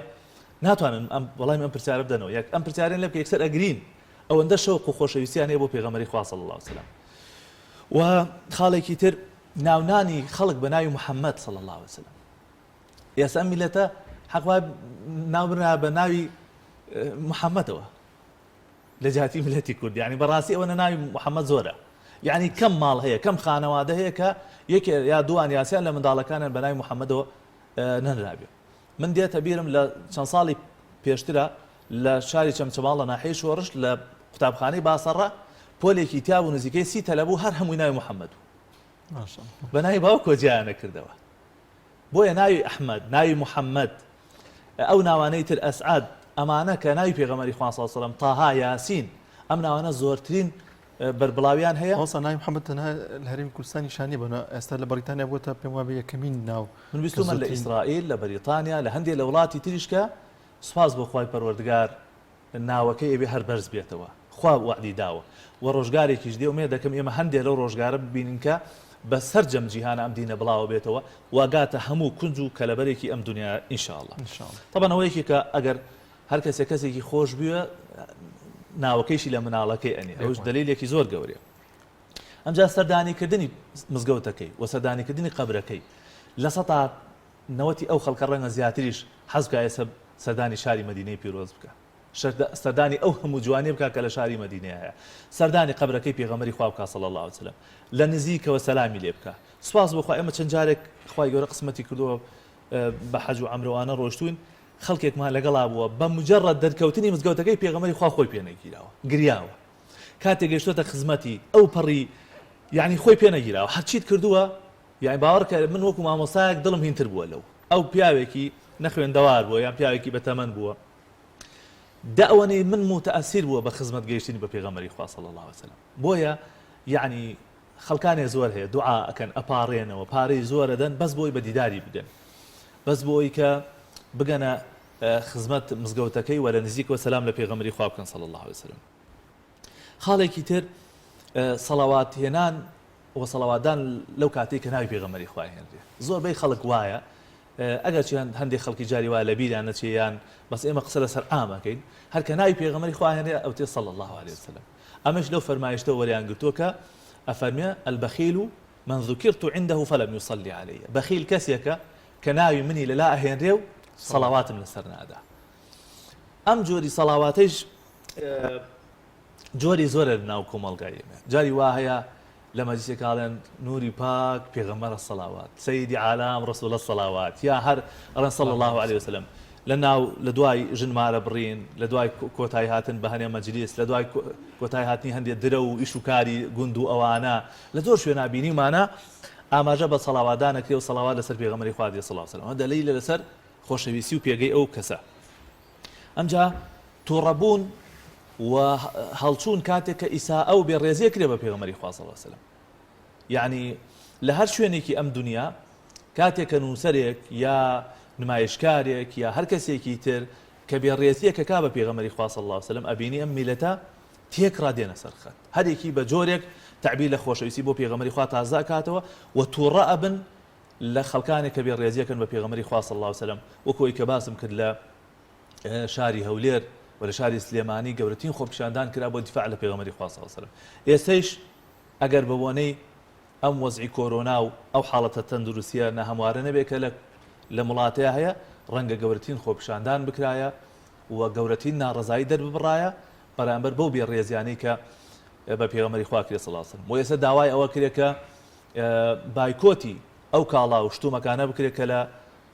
ناتوانن ئەم وەڵامی ئەم پرسیارە بدەنەوە یەک ئەم پرسیارەیان لێ بکە یەکسەر ئەگرین ئەوەندە شەوق و خۆشەویستیان هەیە بۆ پێغەمبەری خوا صلی اللە علیه وسلم و خاڵێکی تر ناونانی خەڵک بە ناوی محەممەد صلی اللە علیه وسلم ئێستا ئەم میلەتە حەق وایە ناو بنرا بە ناوی محەممەدەوە لە جیاتی میلەتی کورد یعنی بەڕاستی ئەوەنە ناوی محەممەد زۆرە یعنی کەم ماڵ هەیە کەم خانەوادە هەیە کە یەکێ یا دووان یاسیان لە منداڵەکانیان بە ناوی محەممەدەوە نەنرابێ من دێتە بیرم لە چەند ساڵی پێشترا لە شاری چەمچەماڵ لە ناحیەی شۆڕش لە قوتابخانەی باسەڕە پۆلێکی تیا بوو نزیکەی سی تەلە بوو هەر هەمووی ناوی محەممەد بوو بە ناوی باوکەوە جیایان نەکردەوە بۆیە ناوی ئەحمەد ناوی محەممەد ئەو ناوانەی تر ئەسعەد ئەمانە کە ناوی پێغەمبەری خوا صلی اللە علیه و سلم تاها یاسین ئەم ناوانە زۆرترین بەربڵاویان هەیە. مامۆستا ناوی محەمەد تەنها لە هەرێمی کوردستان نیشان نییە بەنا ئێستا لە بەڕیتانیا بووەتە پێم وابێ یەکەمین ناو من کە بیستومە لە زۆرترین ئیسرائیل لە بەریتانیا لە هەندێ لە وڵاتی تریش کە سوپاس بۆ خوای پەروەردگار ناوەکەی ئەبێ هەر بەرز بێتەوە خوا وەعدی داوە وە ڕۆژگارێکیش دێ ئومێد دەکەم ئێمە هەندێ لەو ڕۆژگارە ببینین کە بە سەرجەم جیهانا ئەم دینە بڵاوە بێتەوە و ئەگاتە هەموو کونج و کەلەبەرێکی ئەم دونیا ان شاء اللە ان شاء اللە. تەبعەن ئەوە یەکێکە ئەگەر هەر کەسێک کەسێکی خۆش بوێ. ناوەکەیشی لە مناڵەکەی ئەنێ ئەوش دەلیلێکی زۆر گەورەیە. ئەمجا سەردانیکردنی مزگەوتەکەی و سەردانیکردنی قەبرەکەی لە سەتا نەوەتی ئەو خەڵکە ڕەنگە زیاتریش حەز بکا ئێستا سەردانی شاری مەدینەی پیرۆز بکا سەردانی ئەو هەموو جوانیە بکا کە لە شاری مەدینەیە هەیە سەردانی قەبرەکەی پێغەمبەری خوا بکا صلی اللە علیه وسلم لە نزیکەوە سەلامی لێ بکا سوپاس بۆ خوا ئێمە چەند جارێک خوای گەورە قسمەتی کردووە بە حەج و عەمرەوانە ڕۆشتوین خەڵکێکمان لەگەڵا بووە بە مجرد دەرکەوتنی مزگەوتەکەی پێغەمبەری خوا خۆی پێ نەگیراوە گریاوە کاتێ گەیشتۆتە خزمەتی ئەو پەڕی یعنی خۆی پێ نەگیراوە هەرچیت کردووە یعنی باوەڕکە من وەکو مامۆستایەک دڵم هینتر بووە لەو ئەو پیاوێکی نەخوێندەوار بووە یان پیاوێکی بەتەمەن بووە دە ئەوەنەی من موتەئەسیر بووە بە خزمەت گەیشتنی بە پێغەمبەری خوا صلی الله علیه وسلم بۆیە یعنی خەڵکانێ زۆر هەیە دوعا ئەکەن ئەپاڕێنەوە پارەی زۆر ئەدەن بەس بۆی بە دیداری بگەن بەس بۆی کە بگەنە خزمەت مزگەوتەکەی و لە نزیکەوە سەلام لە پێغەمبەری خوا بکەن صلی الله علیه وسلم خاڵێکی تر سەڵەوات هێنان و سەڵەواتدان لەو کاتەی کە ناوی پێغەمبەری خوا هێنرێ زۆربەی خەڵک وایە ئەگەرچی هەندێک خەڵکی جاری وایە لە بیریان نەچێ یان بەس ئێمە قسە لەسەر عام ئەکەین هەر کە ناوی پێغەمبەری خوا هێنرێ ئەوتێ صلی الله علیه وسلم ئەمەش لەو فەرمایشتە وەریان گرتووە کە ئەفەرمێ البخیل من ذکرت عنده فلم يصلي علی بەخیل کەسێکە کە ناوی منی لەلا ئەهێنرێ و سەڵاواتم لەسەر نادا ئەم جۆری سەڵاواتەیش جۆری زۆرە لە ناو کۆمەڵگای ئێمە جاری وا هەیە لە مەجلیسێک ئاڵێن نوری پاک پێغەمبەرە سەڵاوات سەیدی عالام ڕسولە سەڵاوات یا هەر ئەڵێن صلی الله علیه وسلم لە ناو لە دوای ژن مارە بڕین لە دوای کۆتایی هاتن بە هەنێ مەجلیس لە دوای کۆتایی هاتنی هەندێ درە و ئیش و کاری گوند و ئەوانە لە زۆر شوێنا بینیومانە ئاماژە بە سەڵاواتدان ئەکرێ و سەڵاوات لەسەر پێغەمبەری خوا دێ صلی الله علیه وسلم ئەمە دەلیلە لەسەر خۆشەویستی و پێگەی ئەو کەسە ئەمجا توڕەبوون و هەڵچوون کاتێک کە ئیساءە و بێڕێزیە کرێ بە پێغەمبەری خوا صلی اللە علیه وسلم یعنی لە هەر شوێنێکی ئەم دنیا کاتێک کە نووسەرێک یا نمایشکارێک یا هەر کەسێکی تر کە بێڕێزیەکە کا بە پێغەمبەری خوا صلی اللە علیه وسلم ئەبینی ئەم میلەتە تێکڕا دێنە سەر خەت هەرێکی بە جۆرێک تەعبیر لە خۆشەویستی بۆ پێغەمبەری خوا تازە ئەکاتەوە و تووڕە ئەبن لە خەڵکانێک کە بێڕێزیەکەن بە پێغەمبەری خوا صلی اللە علیه وسلم وەکو ئەوی کە باسم کرد لە شاری هەولێر و لە شاری سلێمانی گەورەترین خۆپیشاندان کرا بۆ دیفاع لە پێغەمبەری خوا صلی اللە علیه وسلم ئێستەیش ئەگەر بە بۆنەی ئەم وەزعی کۆرۆنا و ئەو حاڵەتە تەندروستیە ناهەموارە نەبێ کە لە لەم وڵاتەیا هەیە ڕەنگە گەورەترین خۆپیشاندان بکرایە و گەورەترین ناڕەزایی دەرببڕایە بەرامبەر بەو بێڕێزیانەی کە بە پێغەمبەری خوا کرێ صلی اللە علیه وسلم و ئێستا داوای ئەوە کرێ کە بایکۆتی ئەو کاڵا و شتومەکانە بکرێت کە لە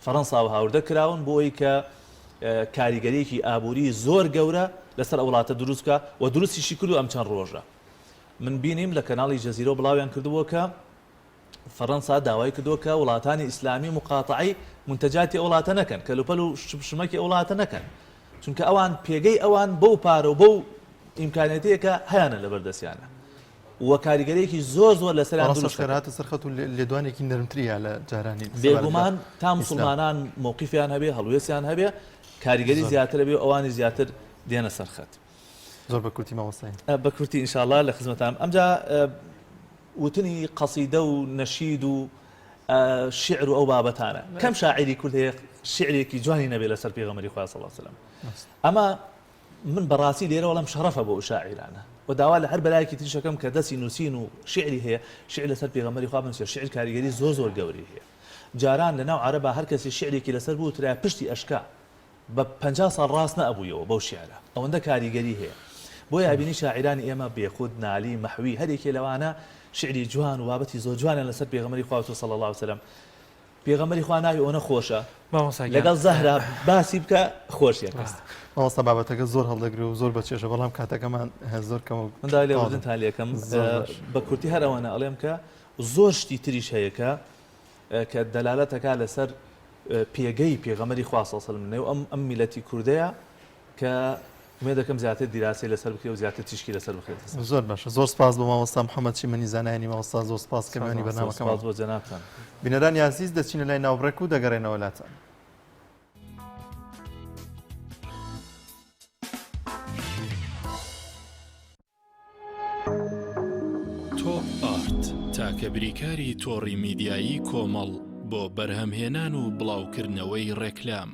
فەرەنساوە هاوردە کراون بۆ ئەوەی کە کاریگەریەکی ئابووری زۆر گەورە لەسەر ئەو وڵاتە دروست بکا و دروستیشی کردو ئەم چەند ڕۆژە من بینیم لە کەناڵی جەزیرە بڵاویان کردبووە کە فەرەنسا داوای کردووە کە وڵاتانی ئیسلامی مقاتعەی منتەجاتی ئەو وڵاتە نەکەن کەلوپەل و شمەکی ئەو وڵاتە نەکەن چونکە ئەوان پێگەی ئەوان بەو پارە و بەو ئیمکانێتەیە کە هەیانە لەبەردەستیانە و کاریگەریەکی زۆر زۆر لەسەریان ڕاستە دروست خێرا دەکات. هاتە سەر خەت و لێدوانێکی نەرمتریە لە جارانی سەبارەت بە بێگومان تا ئیسلام. موسڵمانان مەوقیفیان هەبێ هەڵوێستیان هەبێ کاریگەری زۆر زیاتر ئەبێ و ئەوانی زیاتر دێنە سەر خەت. زۆر بە کورتی مامۆستای. بە کورتی ان شاء اللە لە خزمەتام. ئەمجا وتنی قەسیدە و نەشید و شیعر و ئەو بابەتانە کەم شاعیری کورد هەیە شیعرێکی جوانی نەبێ لەسەر پێغەمبەری خوا صلی اللە علیه وسلم. ئەمە من بەڕاستی لێرەوە ئەڵێم شەڕەفە بۆ ئەو شاعیرانە و داوا لە هەر بەلایەکی تریش ئەکەم کە دەستی نووسین و شیعری هەیە شیعر لەسەر پێغەمبەری خوا بنووسێ شیعر کاریگەری زۆر زۆر گەورەی هەیە جاران لە ناو عەرەبا هەر کەسی شیعرێکی لەسەر بوترایە پشتی ئەشکا بە 50 ساڵ ڕاست نەئەبوویەوە بەو شیعرە ئەوەندە کاریگەری هەیە بۆیە ئەبینی شاعیرانی ئێمە بێخود نالی مەحوی هەر یەکێ لەوانە شیعری جوان و بابەتی زۆر جوانیان لەسەر پێغەمبەری خوا وتووە صلی اللە علیه وسلم پێغەمبەری خوا ناوی ئەوەنە خۆشە مامۆستا گیان لەگەڵ زەهرا باسی بکە خۆشیە کەس. مامۆستا بابەتەکە زۆر هەڵدەگرێ و زۆر بەچێژە بەڵام کاتەکەمان زۆر کەمە و من داوای تەواو لێبوردنتان لێکەم زۆر باش. بە کورتی هەر ئەوەنە ئەڵێم کە زۆر شتی تریش هەیە کە کە دەلالەت ئەکا لەسەر پێگەی پێغەمبەری خوا صلی اللە علیه و سلم لەنێو ئەم ئەم میللەتی کوردەیە کە ئومێد دەکەم زیاتر دیراسەی لەسەر بکرێ و زیاتر تیشکی لەسەر بخرێتە سەر. زۆر باشە زۆر سپاس بۆ مامۆستا محەممەد چیمەنی زانایانی مامۆستا زۆر سپاس کە میوانی زۆر بەرنامەکەمان سپاس بۆ جەنابتان. بینەرانی ئازیز دەچینە لای ناوبڕێک و دەگەڕێنەوە لاتان. تۆپ ئارت تاکە بریکاری تۆڕی میدیایی کۆمەڵ بۆ بەرهەمهێنان و بڵاوکردنەوەی ڕێکلام.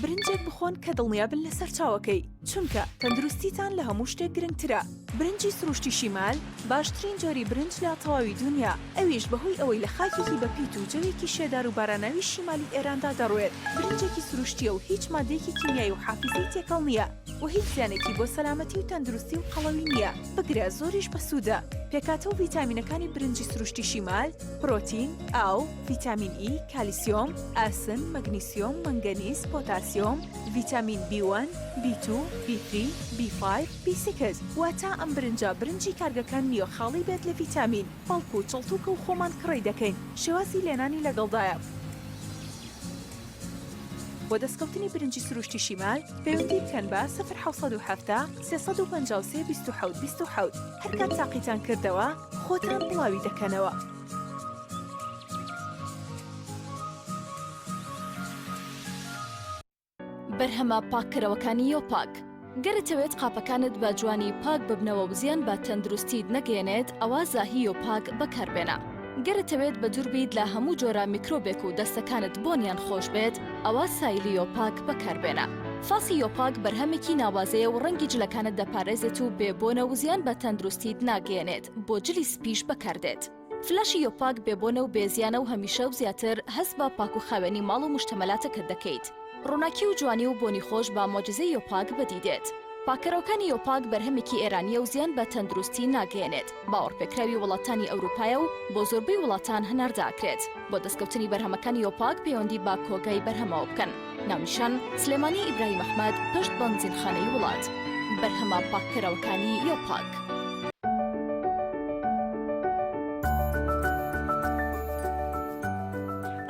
برنجێک بخۆن کە دڵنیابن لە سەرچاوەکەی. چونکە تەندروستیتان لە هەموو شتێک گرنگترە. برنجی سروشتی شیمال باشترین جۆری برنج لە تەواوی دونیا، ئەویش بەهۆی ئەوەی لە خاکێکی بەپیت و جەوێکی شێدار و باراناوی شیمالی ئێراندا دەڕوێت، برنجێکی سروشتییە و هیچ ماددەیەکی کیمیایی و حافیزەی تێکەڵ نییە و هیچ زیانێکی بۆ سەلامەتی و تەندروستی و قەڵەوی نییە، بگرە زۆریش بەسوودە. پێکهاتە و ڤیتامینەکانی برنجی سروشتی شیمال، پرۆتین، ئاو، ڤیتامین ئی، کالیسیۆم، ئاسن، مەگنیسیۆم، مەنگەنیز، پۆتاسیۆم، ڤیتامین بی وەن، بی توو، بی ثری، بی فایڤ، بی سیکس، واتە ئەم برنجە برنجی کارگەکان نییە خاڵی بێت لە ڤیتامین، بەڵکو چڵتوکە و خۆمان کڕی دەکەین، شێوازی لێنانی لەگەڵدایە. بۆ دەستکەوتنی برنجی سروشتی شیمال پەیوەندی بکەن بە، 0770 353 27 27، هەرکات تاقیتان کردەوە خۆتان بڵاوی دەکەنەوە. بەرهەمە پاککەرەوەکانی یۆپاک. گەر ئەتەوێت قاپەکانت بە جوانی پاک ببنەوە و زیان بە تەندروستیت نەگەیەنێت ئەوا زاهی یۆپاک بەکاربێنە. گەر ئەتەوێت بەدوور بیت لە هەموو جۆرە میکرۆبێک و دەستەکانت بۆنیان خۆش بێت ئەوا سایلی یۆپاک بەکاربێنە. فاسی یۆپاک بەرهەمێکی ناوازەیە و ڕەنگی جلەکانت دەپارێزێت و بێ بۆنە و زیان بە تەندروستیت ناگەیەنێت بۆ جلی سپیش بەکاردێت. فلاشی یۆپاک بێ بۆنە و بێ زیانە و هەمیشە و زیاتر هەست بە پاک و خاوێنی ماڵ و موشتەمەلاتەکەت دەکەیت. ڕووناکی و جوانی و بۆنی خۆش بە مۆجیزەی یۆپاک بەدی دێت. پاککەرەوەکانی یۆپاک بەرهەمێکی ئێرانییە و زیان بە تەندروستی ناگەیەنێت، باوەڕپێکراوی وڵاتانی ئەوروپایە و بۆ زۆربەی وڵاتان هەناردە ئەکرێت. بۆ دەستکەوتنی بەرهەمەکانی یۆپاک پەیوەندی بە کۆگای بەرهەمەوە بکەن. ناونیشان، سلێمانی ئیبراهیم ئەحمەد، پشت بەنزینخانەی وڵات. بەرهەمە پاککەرەوەکانی یۆپاک.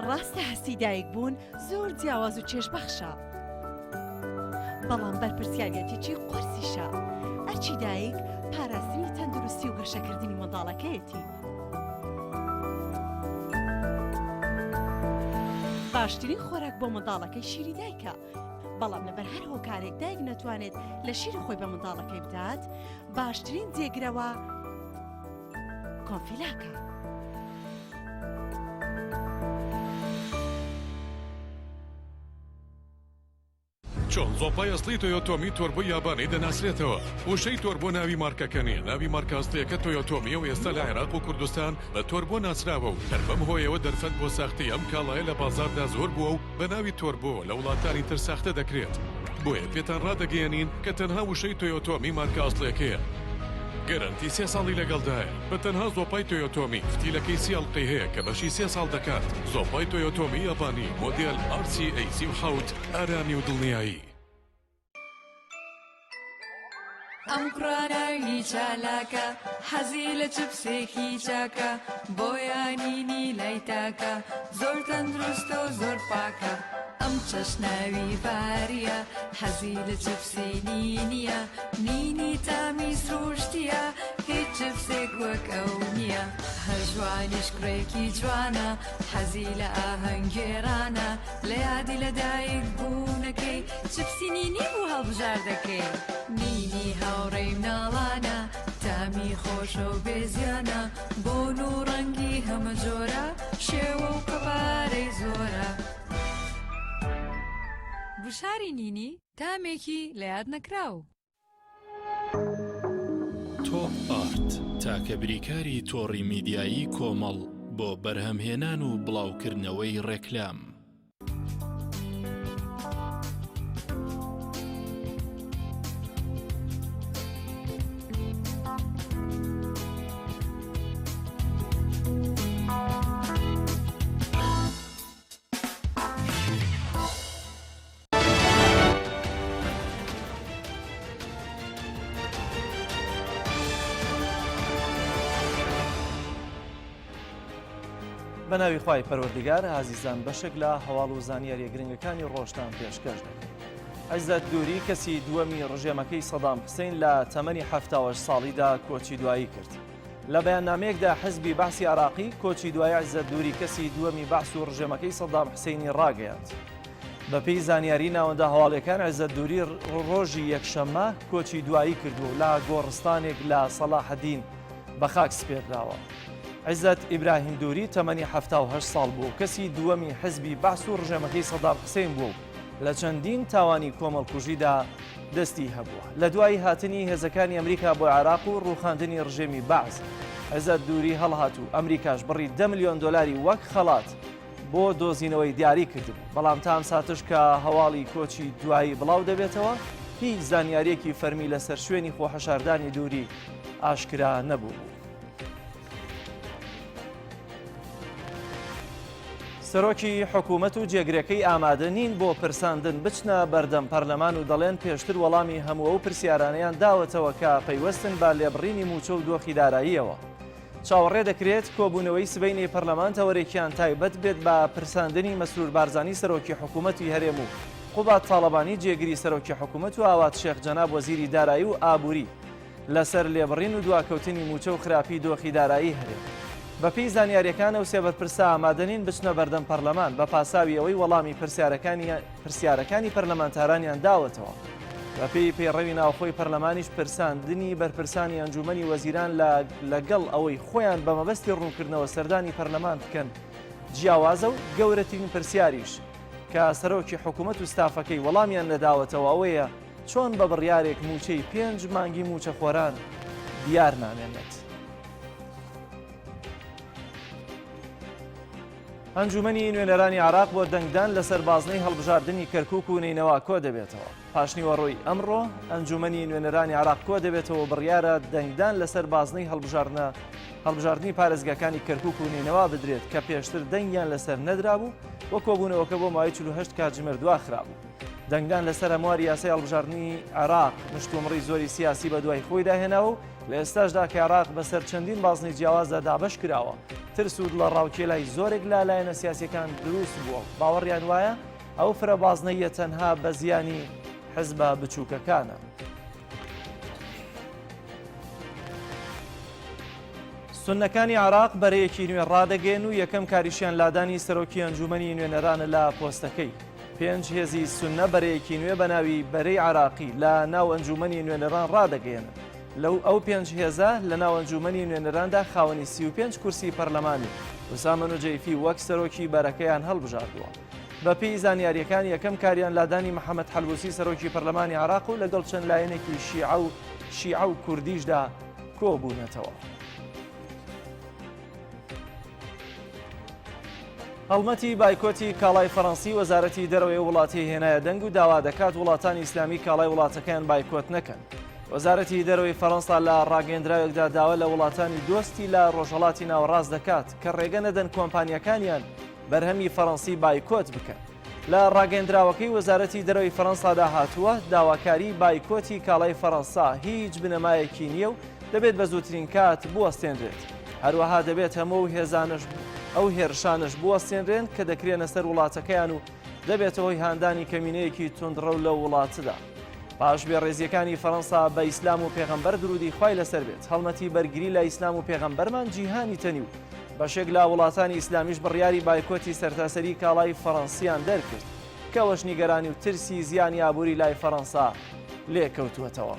ڕاستە هەستی دایک بوون زۆر جیاواز و چێژبەخشە، بەڵام بەرپرسیاریەتێکی قورسیشە. ئەرکی دایک پاراستنی تەندروستی و گەشەکردنی منداڵەکەیەتی. باشترین خۆراک بۆ منداڵەکەی شیری دایکە، بەڵام لەبەر هەر هۆکارێک دایک نەتوانێت لە شیری خۆی بە منداڵەکەی بدات، باشترین جێگرەوە کۆنفیلاکە. چۆن زۆپای ئەسڵی تۆیۆتۆمی تۆربۆی یابانی دەناسرێتەوە؟ وشەی تۆربۆ ناوی مارکەکە نییە، ناوی مارکە ئەسڵییەکە تۆیۆتۆمییە و ئێستا لە عێراق و کوردستان بە تۆربۆ ناسراوە و هەر بەم هۆیەوە دەرفەت بۆ ساختەی ئەم کاڵایە لە بازاڕدا زۆر بووە و بە ناوی تۆربۆ لە وڵاتانی تر ساختە دەکرێت. بۆیە پێتان ڕادەگەیەنین کە تەنها وشەی تۆیۆتۆمی مارکە ئەسڵیەکەیە. گەرەنتی سێ ساڵی لەگەڵدایە. بە تەنها زۆپای تۆیۆتۆمی فتیلەکەی سی ئەڵقەی هەیە کە بەشی سێ ساڵ دەکات. زۆپای تۆیۆتۆمی یابانی مۆدێل RCA 37 ئارامی و دڵنیایی. ئەم کوڕە ناوی چالاکە حەزی لە چپسێکی چاکە بۆیانینی لای تاکە زۆر تەندروستە و زۆر پاکە ئەم چەشناوی باریە حەزی لە چپسی نینیە نینی تامی سروشتیە هیچ چپسێک وەک ئەو نییە هەژوانیش کوڕێکی جوانە حەزی لە ئاهەنگگێڕانە لە یادی لە دایک بوونەکەی چپسی نینی بوو هەڵبژاردەکەی. نینی هاوڕێی مناڵانە تامی خۆشە و بێ زیانە بۆن و ڕەنگی هەمە جۆرە شێوە و قەبارەی زۆرە. گوشاری نینی تامێکی لە یاد نەکراو. تۆپ ئارت تاکە بریکاری تۆڕی میدیایی کۆمەڵ بۆ بەرهەمهێنان و بڵاوکردنەوەی ڕێکلام. بە ناوی خوای پەروەردگار ئازیزان بەشێک لە هەواڵ و زانیاریە گرنگەکانی ڕۆژتان پێشکەش دەکەین. عیزەت دووری کەسی دووەمی ڕژێمەکەی سەدام حسین لە تەمەنی 78 ساڵیدا کۆچی دوایی کرد. لە بەیاننامەیەکدا حزبی بەعسی عراقی کۆچی دوای عیزەت دووری کەسی دووەمی بەعس و ڕژێمەکەی سەدام حسینی ڕاگەیاند. بەپێی زانیاری ناوەندە هەواڵیەکان عێزەت دووری ڕۆژی یەکشەممە کۆچی دوایی کردووە و لە گۆڕستانێک لە سەڵاحەدین بە خاک سپێردراوە. عیزەت ئیبراهیم دووری تەمەنی 78 ساڵ بوو و کەسی دووەمی حزبی بەعس و ڕژێمەکەی سەدام حسین بووە و لە چەندین تاوانی کۆمەڵکوژیدا. دەستی هەبووە. لە دوای هاتنی هێزەکانی ئەمریکا بۆ عێراق و ڕووخاندنی ڕژێمی بەعس، عێزەت دووری هەڵهات و ئەمریکاش بڕی دە ملیۆن دۆلاری وەک خەڵات بۆ دۆزینەوەی دیاری کردبوو، بەڵام تا ئەم ساتەش کە هەواڵی کۆچی دوایی بڵاو دەبێتەوە، هیچ زانیارییەکی فەرمی لەسەر شوێنی خۆحەشاردانی دووری ئاشکرا نەبووبوو. سەرۆکی حکوومەت و جێگرەکەی ئامادە نین بۆ پرساندن بچنە بەردەم پەرلەمان و دەڵێن پێشتر وەڵامی هەموو ئەو پرسیارانەیان داوەتەوە کە پەیوەستن بە لێبڕینی مووچە و دۆخی داراییەوە. چاوەڕێ دەکرێت کۆبوونەوەی سبەینێی پەرلەمان تەوەرێکیان تایبەت بێت بە پرساندنی مەسرور بارزانی سەرۆکی حکوومەتی هەرێم و قوباد تاڵەبانی جێگری سەرۆکی حکوومەت و ئاوات شێخ جەناب وەزیری دارایی و ئابووری لەسەر لێبڕین و دواکەوتنی مووچە و خراپی دۆخی دارایی هەرێم. بەپێی زانیارییەکان ئەو سێ بەرپرسە ئامادە نین بچنە بەردەم پەرلەمان بە پاساوی ئەوەی وەڵامی پرسیارەکانی پرسیارەکانی پەرلەمانتارانیان داوەتەوە. بەپێی پەیڕەوی ناوخۆی پەرلەمانیش پرساندنی بەرپرسانی ئەنجوومەنی وەزیران لە لەگەڵ ئەوەی خۆیان بە مەبەستی ڕوونکردنەوە سەردانی پەرلەمان بکەن جیاوازە و گەورەترین پرسیاریش کە سەرۆکی حکوومەت و ستافەکەی وەڵامیان نەداوەتەوە ئەوەیە چۆن بە بڕیارێک مووچەی پێنج مانگی مووچەخۆران دیار نامێنێت؟ ئەنجومەنی نوێنەرانی عێراق بۆ دەنگدان لەسەر بازنەی هەڵبژاردنی کەرکوک و نەینەوا کۆدەبێتەوە. پاشنیوەڕۆی ئەمڕۆ ئەنجومەنی نوێنەرانی عێراق کۆدەبێتەوە و بڕیارە دەنگدان لەسەر بازنەی هەڵبژاردنە هەڵبژاردنی پارێزگاکانی کەرکوک و نەینەوا بدرێت کە پێشتر دەنگیان لەسەر نەدرابوو و کۆبوونەوەکە بۆ ماوەی 48 کاتژمێر دواخرابوو. دەنگدان لەسەر هەمواری یاسای هەڵبژاردنی عێراق مشتومڕی زۆری سیاسی بەدوای خۆیدا هێناوە و لە ئێستاشدا کە عێراق بەسەر چەندین بازنەی جیاوازدا دابەش کراوە، ترس و دڵەڕاوکێ لای زۆرێک لە لایەنە سیاسییەکان دروست بووە و باوەڕیان وایە ئەو فرە بازنەییە تەنها بە زیانی حزبە بچووکەکانە. سوننەکانی عێراق بەرەیەکی نوێ ڕادەگەیەن و یەکەم کاریشیان لادانی سەرۆکی ئەنجوومەنی نوێنەرانە لە پۆستەکەی. پێنج هێزی سوننە بەرەیەکی نوێ بە ناوی بەرەی عێراقی لە ناو ئەنجوومەنی نوێنەران ڕادەگەیەنن. لەو ئەو پێنج هێزە لە ناو ئەنجوومەنی نوێنەراندا خاوەنی 35 کورسی پەرلەمانین. ئوسامە نوجەیفی وەک سەرۆکی بەرەکەیان هەڵبژاردووە. بەپێی زانیارییەکان یەکەم کاریان لادانی محەمەد حەلبوسی سەرۆکی پەرلەمانی عێراق و لەگەڵ چەند لایەنێکی شیعە و شیعە و کوردیشدا کۆبوونەتەوە. هەڵمەتی بایکۆتی کاڵای فەڕەنسی وەزارەتی دەرەوەی ئەو وڵاتەی هێنایە دەنگ و داوا دەکات وڵاتانی ئیسلامی کاڵای وڵاتەکەیان بایکۆت نەکەن. وەزارەتی دەرەوەی فەڕەنسا لە ڕاگەیەندراوێکدا داوا لە وڵاتانی دۆستی لە ڕۆژهەڵاتی ناوەڕاست دەکات کە ڕێگە نەدەن کۆمپانیاکانیان بەرهەمی فەڕەنسی بایکۆت بکەن. لە ڕاگەیەندراوەکەی وەزارەتی دەرەوەی فەڕەنسادا هاتووە، داواکاریی بایکۆتی کاڵای فەڕەنسا هیچ بنەمایەکی نییە و دەبێت بە زووترین کات بوەستێنرێت. هەروەها دەبێت هەموو ئەو هێزانەش ئەو هێرشانەش بوەستێنرێن کە دەکرێنە سەر وڵاتەکەیان و دەبێتە هۆی هاندانی کەمینەیەکی توندڕەو لەو وڵاتدا. پاش بێڕێزییەکانی فەڕەنسا بە ئیسلام و پێغەمبەر دروودی خوای لەسەر بێت، هەڵمەتی بەرگری لە ئیسلام و پێغەمبەرمان جیهانی تەنی و بەشێک لە وڵاتانی ئیسلامیش بڕیاری بایکۆتی سەرتاسەری کاڵای فەڕەنسیان دەرکرد، کە ئەوەش نیگەرانی و ترسی زیانی ئابووری لای فەڕەنسا لێکەوتووەتەوە.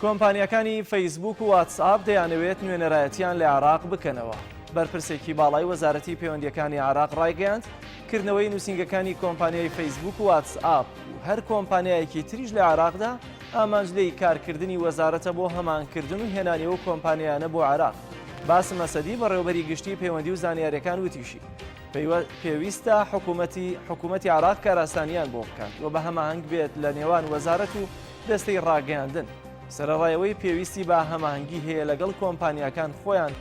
کۆمپانیاکانی فەیسبووک و واتسئاپ دەیانەوێت نوێنەرایەتیان لە عێراق بکەنەوە. بەرپرسێکی باڵای وەزارەتی پەیوەندییەکانی عێراق ڕایگەیاند، کردنەوەی نووسینگەکانی کۆمپانیای فەیسبووک و واتسئاپ و هەر کۆمپانیایەکی تریش لە عێراقدا ئامانج لێی کارکردنی وەزارەتە بۆ هەماهەنگکردن و هێنانی ئەو کۆمپانیایانە بۆ عێراق. باسم ئەسەدی بەڕێوەبەری گشتیی پەیوەندی و زانیارییەکان وتیشی، پێویستە حکوومەتی حکوومەتی عێراق کارئاسانییان بۆ بکات و بە هەماهەنگ بێت لە نێوان وەزارەت و دەستەی ڕاگەیاندن، سەرەڕای ئەوەی پێویستی بە هەماهەنگی هەیە لەگەڵ کۆمپانیاکان خۆیان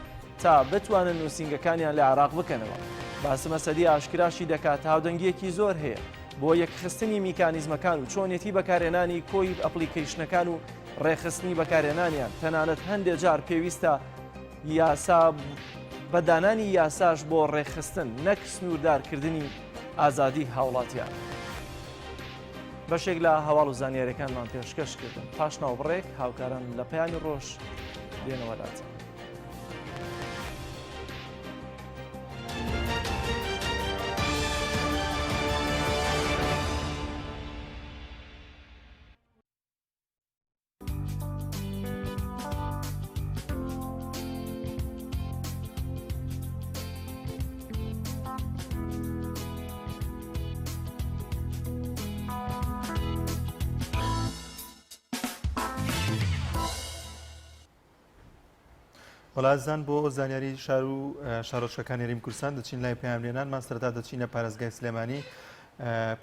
تا بتوانن نووسینگەکانیان لە عێراق بکەنەوە. باسم ئەسەدی ئاشکراشی دەکات هاودەنگییەکی زۆر هەیە بۆ یەکخستنی میکانیزمەکان و چۆنیەتی بەکارهێنانی کۆی ئەپڵیکەیشنەکان و ڕێکخستنی بەکارهێنانیان، تەنانەت هەندێ جار پێویستە یاسا بە دانانی یاساش بۆ ڕێکخستن نەک سنووردارکردنی ئازادی هاوڵاتیان. بەشێک لە هەواڵ و زانیاریەکانمان پێشکەش کردن پاش ناوبڕێک هاوکارانم لە پەیامی ڕۆژ دێنەوە لاتان. بەڵێ ئازیزان بۆ زانیاری شار و شارۆچکەکانی هەرێمی کوردستان دەچین لای پەیامنێرانمان سەرەتا دەچینە پارێزگای سلێمانی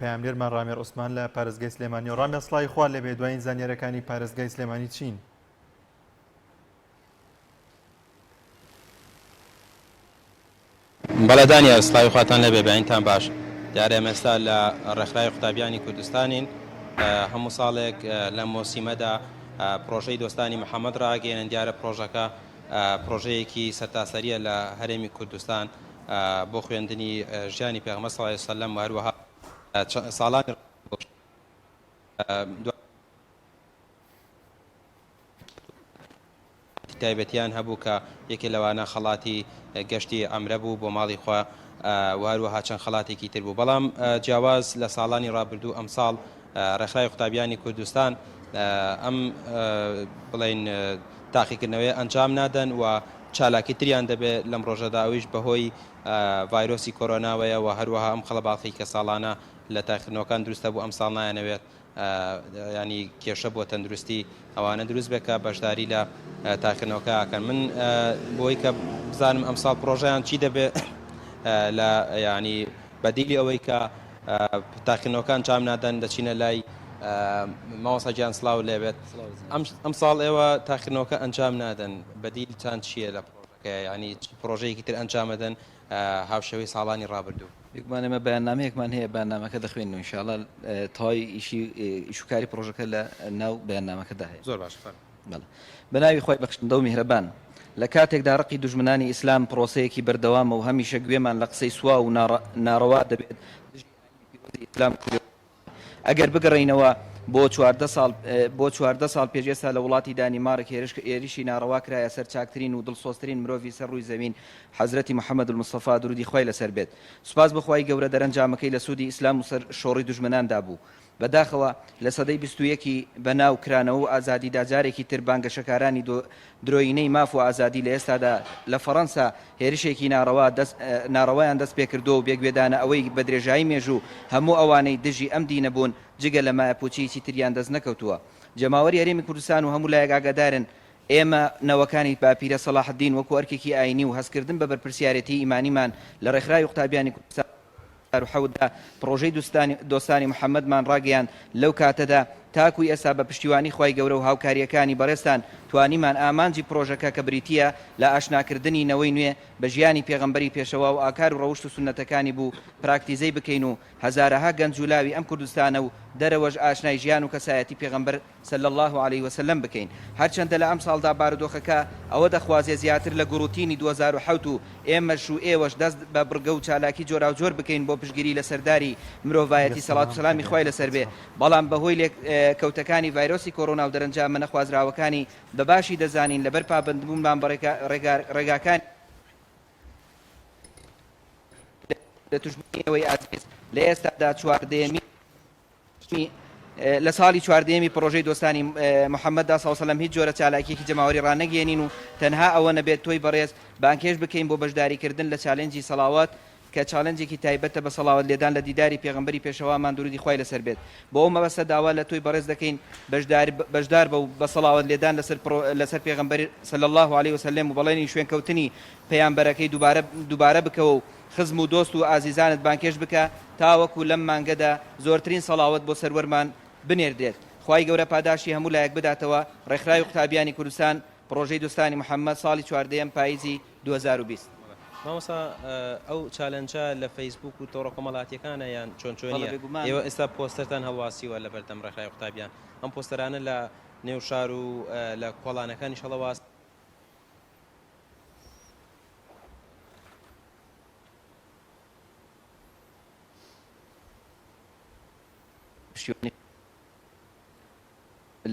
پەیامنێرمان ڕامێر عوسمان لە پارێزگای سلێمانی و ڕامێر سڵاوی خوا لێبێ دوایین زانیارەکانی پارێزگای سلێمانی چین؟ بەڵێ دانیال سڵاوی خواتان لێبێ بەینتان باش دیارە ئێمە ئێستا لە ڕێکخراوی قوتابیانی کوردستانین هەموو ساڵێک لەم مۆسیمەدا پرۆژەی دۆستانی محەممەد ڕاگەێنن دیارە پرۆژەکە پرۆژەیەکی سەرتاسەریە لە هەرێمی کوردستان بۆ خوێندنی ژیانی پێغەمبەر صلی الله علیه وسلم و هەروەها ساڵانی تایبەتیان هەبوو کە یەکێ لەوانە خەڵاتی گەشتی عەمرە بوو بۆ ماڵی خوا و هەروەها چەند خەڵاتێکی تر بوو بەڵام جیاواز لە ساڵانی ڕابردوو ئەمساڵ ڕێکخراوی قوتابیانی کوردستان ئەم بڵین تاقیکردنەوەی ئەنجام نادەن و چالاکی تریان دەبێت لەم ڕۆژەدا ئەویش بەهۆی ڤایرۆسی کۆرۆناوەیە و هەروەها ئەم قەڵەباڵخی کە ساڵانە لە تاقیکردنەوەکان دروستە بوو ئەمساڵ نایانەوێت ینی کێشە بۆ تەندروستی ئەوانە دروست بێت کە بەشداری لە تاقیکردنەوەکە ئەکەن من بۆی کە بزانم ئەمساڵ پرۆژیان چی دەبێت لە ینی بەدیلی ئەوەی کە تاقیکردنەوەکان ئەنجام نادەن دەچینە لای مامۆستا گیان سڵاو لێبێت ئەم ساڵ ئێوە تاقیکردنەوەکە ئەنجام نادەن بەدیلتان چییە لە پرۆژەکە ینی پرۆژەیەکی تر ئەنجامەدەن هاوشێوەی ساڵانی ڕابردوو. بێگومان ئێمە بەیاننامەیەکمان هەیە، بەیاننامەکە دەخوێنینەوە ان شاء اللە تەواوی ئیشی ئیشوکاری پڕۆژەکە لە ناو بەیاننامەکەدا هەیە. زۆر باشە فەرموو. بەڵێ. بە ناوی خوای بەخشندە و میهرەبان. لە کاتێکدا ڕقی دوژمنانی ئیسلام پڕۆسەیەکی بەردەوامە و هەمیشە گوێمان لە قسەی سواو و ناڕەوا دەبێت دژی ئایینی پیرۆزی ئیسلام و ئەگەر بگەڕێینەوە بۆ 14 ساڵ بۆ 14 ساڵ پێش ئێستا لە وڵاتی دانیمارک هێرش هێرشی ناڕەوا کرایە سەر چاکترین و دڵسۆزترین مرۆڤی سەر ڕووی زەوین حەزرەتی محمد المصطفی درودی خوای لەسەر بێت سوپاس بۆ خوای گەورە دەرەنجامەکەی لە سوودی ئیسلام و سەر شۆڕی دوژمناندا بوو بەداخەوە لە سەدەی 21 ی بە ناو کرانەوە و ئازادیدا جارێکی تر بانگەشەکارانی درۆیینەی ماف و ئازادی لە ئێستادا لە فەڕەنسا هێرشێکی ناڕەوا دەست ناڕەوایان دەست پێکردووە و بێگوێدانە ئەوەی بە درێژایی مێژوو هەموو ئەوانەی دژی ئەم دینە بوون جگە لە مایەپووچی هیچی تریان دەست نەکەوتووە. جەماوەری هەرێمی کوردستان و هەموو لایەک ئاگادارن ئێمە نەوەکانی باپیرە سەڵاحەدین وەکو ئەرکێکی ئایینی و هەستکردن بە بەرپرسیارێتیی ئیمانیمان لە ڕێکخراوی قوتابیانی کوردستان 2007 دا پڕۆژەی دۆستانی محەمەدمان ڕاگەیاند، لەو کاتەدا تاکوی ئێستا بە پشتیوانی خوای گەورە و هاوکارییەکانی بەڕێزتان توانیمان ئامانجی پڕۆژەکە کە بریتییە لە ئاشناکردنی نەوەی نوێ بە ژیانی پێغەمبەری پێشەوا و ئاکار و ڕەوشت و سوننەتەکانی بوو پراکتیزەی بکەین و هەزارەها گەنج و لاوی ئەم کوردستانە و دەرەوەش ئاشنای ژیان و کەسایەتی پێغەمبەر صلی اللە علیه وسلم بکەین هەرچەندە لە ئەمساڵدا بارودۆخەکە ئەوە دەخوازێ زیاتر لە گوڕوتینی 2007 و ئێمەش و ئێوەش دەست بە بڕگە و چالاکی جۆراوجۆر بکەین بۆ پشتگیری لە سەرداری مرۆڤایەتی سەڵات و سەلامی خوای لەسەر بێ بەڵام بەهۆی لێک کەوتەکانی ڤایرۆسی کۆرۆنا و دەرەنجامە نەخوازراوەکانی بە باشی دەزانین لەبەر پابەندبوونمان بە ڕێگاکانی لە توشبوونی ئێوەی ئازیز لە ئێستادا چواردەیەمین لە ساڵی چواردەیەمی پڕۆژەی دۆستانی محەممەددا صلی وسلم هیچ جۆرە چالاکیەکی جەماوەری ڕانەگەیەنین و تەنها ئەوە نەبێت تۆی بەڕێز بانگهێشت بکەین بۆ بەشداریکردن لە challenge ی سەڵاوات کە challenge ێکی تایبەتە بە سەڵاوات لێدان لە دیداری پێغەمبەری پێشەوامان درودی خوای لەسەر بێت بۆ ئەو مەبەستە داوا لە تۆی بەڕێز دەکەین بەشدار بەشدار بە و بە سەڵاوات لێدان لەسەر لەسەر پێغەمبەر صلی اللە علیه وسلم و بەڵێنی شوێنکەوتنی پەیامبەرەکەی دووبارە دووبارە بکەوە و خزم و دۆست و ئازیزانت بانگهێشت بکە تاوەکو لەم مانگەدا زۆرترین سەڵاوەت بۆ سەروەرمان بنێردرێت. خوای گەورە پاداشتی هەموو لایەک بداتەوە. ڕێکخراوی قوتابیانی کوردستان، پڕۆژەی دوستانی محەممەد، ساڵی چواردەیەم، پاییزی 2020. مامۆستا ئەو challenge ە لە فەیسبوک و تۆڕە کۆمەڵاتیەکانە یان چۆن بەڵێ چۆنیە؟ بێگومان. ئێوە ئێستا پۆستەرتان هەڵواسیوە لە بەردەم ڕێکخراوی قوتابیان ئەم پۆستەرانە لە نێو شار و لە کۆڵانەکانیش هەڵەواس؟ پشتیوانی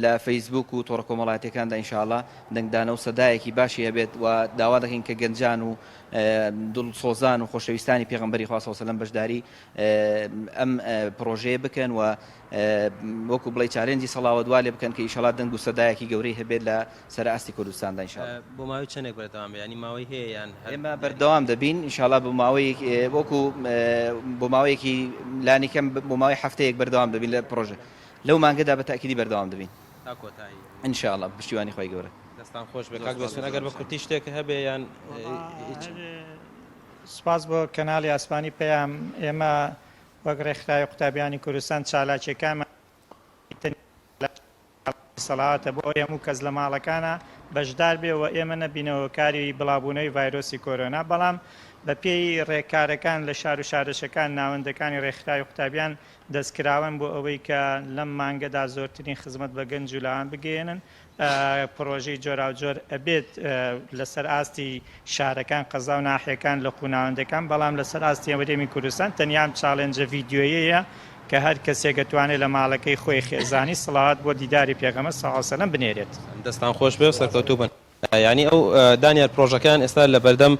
لە فەیسبوک و تۆڕە کۆمەڵایەتیەکاندا ان شاء اللە دەنگدانە و سەدایەکی باشی هەبێت و داوا دەکەین کە گەنجان و دڵسۆزان و خۆشەویستانی پێغەمبەری خوا صلی اللە علیه و سلم بەشداری ئەم پڕۆژەیە بکەن و وەکو بڵێی challenge ی سەڵاوەت وا لێ بکەن کە ئیشەڵا دەنگ و سەدایەکی گەورەی هەبێت لە سەر ئاستی کوردستاندا ان شاء اللە. بۆ ماوەی چەندێک بەردەوام بێ یانی ماوەی هەیە یان هەر ئێمە بەردەوام دەبین ان شاء اللە بۆ ماوەیەک وەکو بۆ ماوەیەکی لانی کەم بۆ ماوەی هەفتەیەک بەردەوام دەبین لە پڕۆژە لەو مانگەدا بە تەئکیدی بەردەوام دەبین تا کۆتایی ان شاء اللە بە پشتیوانی خوای گەورە. دەستان خۆش بێ کاک بێستون ئەگەر بە کورتی شتێک هەبێ یان هیچ. سوپاس بۆ کەناڵی ئاسمانی پەیام، ئێمە وەک ڕێکخراوی قوتابیانی کوردستان چالاکیەکانمان سەڵاواتە بۆ ئەوەی هەموو کەس لە ماڵەکانا بەشدار بێ و ئێمە نەبینە هۆکاری بڵاوبوونەوەی ڤایرۆسی کۆرۆنا، بەڵام بەپێی ڕێکارەکان لە شار و شارۆچکەکان ناوەندەکانی ڕێکخراوی قوتابیان دەستکراوەن بۆ ئەوەی کە لەم مانگەدا زۆرترین خزمەت بە گەنج و لاوان بگەیەنن. پڕۆژەی جۆراوجۆر ئەبێت لەسەر ئاستی شارەکان، قەزا و ناحیەکان، لق و ناوەندەکان، بەڵام لەسەر ئاستی هەرێمی کوردستان تەنیا ئەم challenge ە ڤیدیۆیەیە کە هەر کەسێک ئەتوانێت لە ماڵەکەی خۆی خێزانی سڵاوات بۆ دیداری پێغەمبەر صلی اللە علیە وسلم بنێرێت. دەستان خۆش بێ و سەرکەوتوو بن. یانی ئەو دانیار پرۆژەکەیان ئێستا لە بەردەم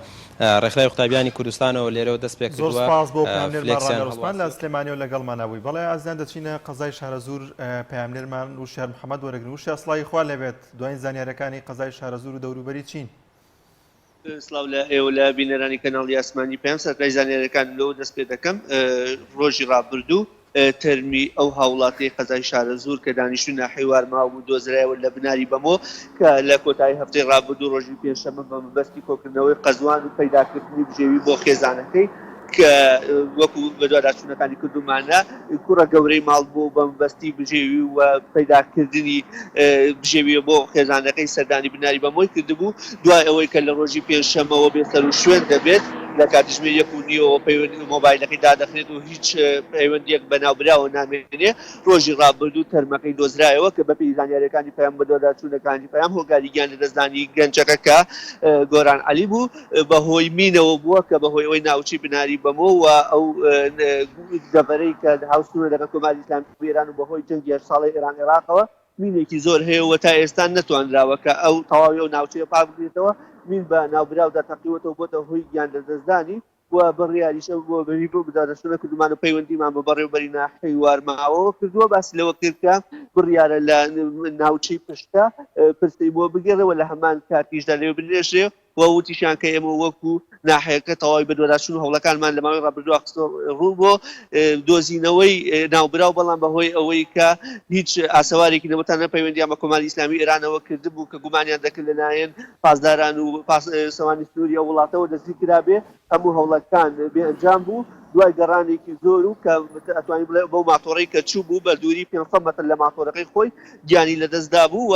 ڕێکخراوی قوتابیانی کوردستانەوە لێرەوە دەست پێ زۆر کردووە سپاس بۆ پەیامنێرمان فلێکسیان ڕامیار عوسمان لە هەڵواسیوە. سلێمانیەوە لەگەڵمانا بووی. بەڵێ ئازیزان دەچینە قەزای شارەزوور پەیامنێرمان وشیار محەمەد وەرەگرین. وشیار سڵاوی خوا لێبێت دوایین زانیاریەکانی قەزای شارەزوور و دەوروبەری چین؟ سڵاو لە ئێوە لە بینەرانی کەناڵی ئاسمانی پەیام سەرەتای زانیاریەکان لەوە دەست پێ دەکەم ڕۆژی ڕابردوو تەرمی ئەو هاوڵاتیەی قەزای شارەزوور کە دانیشتووی ناحیەی وارماو بوو دۆزرایەوە لە بناری بەمۆ کە لە کۆتایی هەفتەی ڕابردوو ڕۆژی پێنجشەممە بە مەبەستی کۆکردنەوەی قەزوان و پەیداکردنی بژێوی بۆ خێزانەکەی کە وەکو بەدواداچوونەکانی کردوومانە کوڕە گەورەی ماڵ بوو بە مەبەستی بژێوی و پەیداکردنی بژێوی بۆ خێزانەکەی سەردانی بناری بەمۆی کردبوو دوای ئەوەی کە لە ڕۆژی پێنجشەممەوە بێسەروشوێن دەبێت لە کاتژمێر یەک و نیوەوە پەیوەندی مۆبایلەکەی دادەخرێت و هیچ پەیوەندییەک بە ناوبراوە نامێنێ، ڕۆژی ڕابردوو تەرمەکەی دۆزرایەوە کە بەپێی زانیارییەکانی پەیام بەدواداچوونەکانی پەیام هۆکاری گیان لەدەستدانی گەنجەکە کە گۆران عەلی بوو بەهۆی مینەوە بووە کە بەهۆی ئەوەی ناوچەی بناری بەمۆ و ئەو دەڤەرەی کە هاوسنوورە لەگەڵ کۆماری ئیسلامی ئێران و بەهۆی جەنگی هەشت ساڵەی ئێران عێراقەوە مینێکی زۆر هەیە و تا ئێستا نەتوانراوە کە ئەو تەواوی ئەو ناوچەیە پاک بکرێتەوە، مین بە ناوبراودا تەقیوەتەوە بۆتە هۆی گیان لەدەستدانی و بڕیاریشە بۆ بەری بۆ بدادەچوونە کردومان و پەیوەندیمان بە بەڕێوبەری ناحیەی وارماوەوە کردووە باسی لەوە کرد کە بڕیارە لە ناوچەی پشتە پرسەی بۆ بگێڕێ و لە هەمان کاتیشدا لەوێ بنێژرێ و وتیشیان کە ئێمە وەکو ناحیەکە تەواوی بەدواداچوون و هەوڵەکانمان لە ماوەی ڕابردووە خستە ڕوو بۆ دۆزینەوەی ناوبراو، بەڵام بەهۆی ئەوەی کە هیچ ئاسەوارێکی نەبوو تەنانەت پەیوەندییان بە کۆماری ئیسلامیی ئێرانەوە کردبوو کە گومانیان دەکرد لەلایەن پاسداران و پاسەوانی سنووری ئەو وڵاتەوە دەستگیر کرابێ، هەموو هەوڵەکان بێ ئەنجام بوو. دوای گەڕانێکی زۆر و کە ئەتوانین بڵێ بەو ماتۆڕەی کە چوو بوو بە دووری 500 مەتر لە ماتۆرەکەی خۆی گیانی لەدەست دابوو و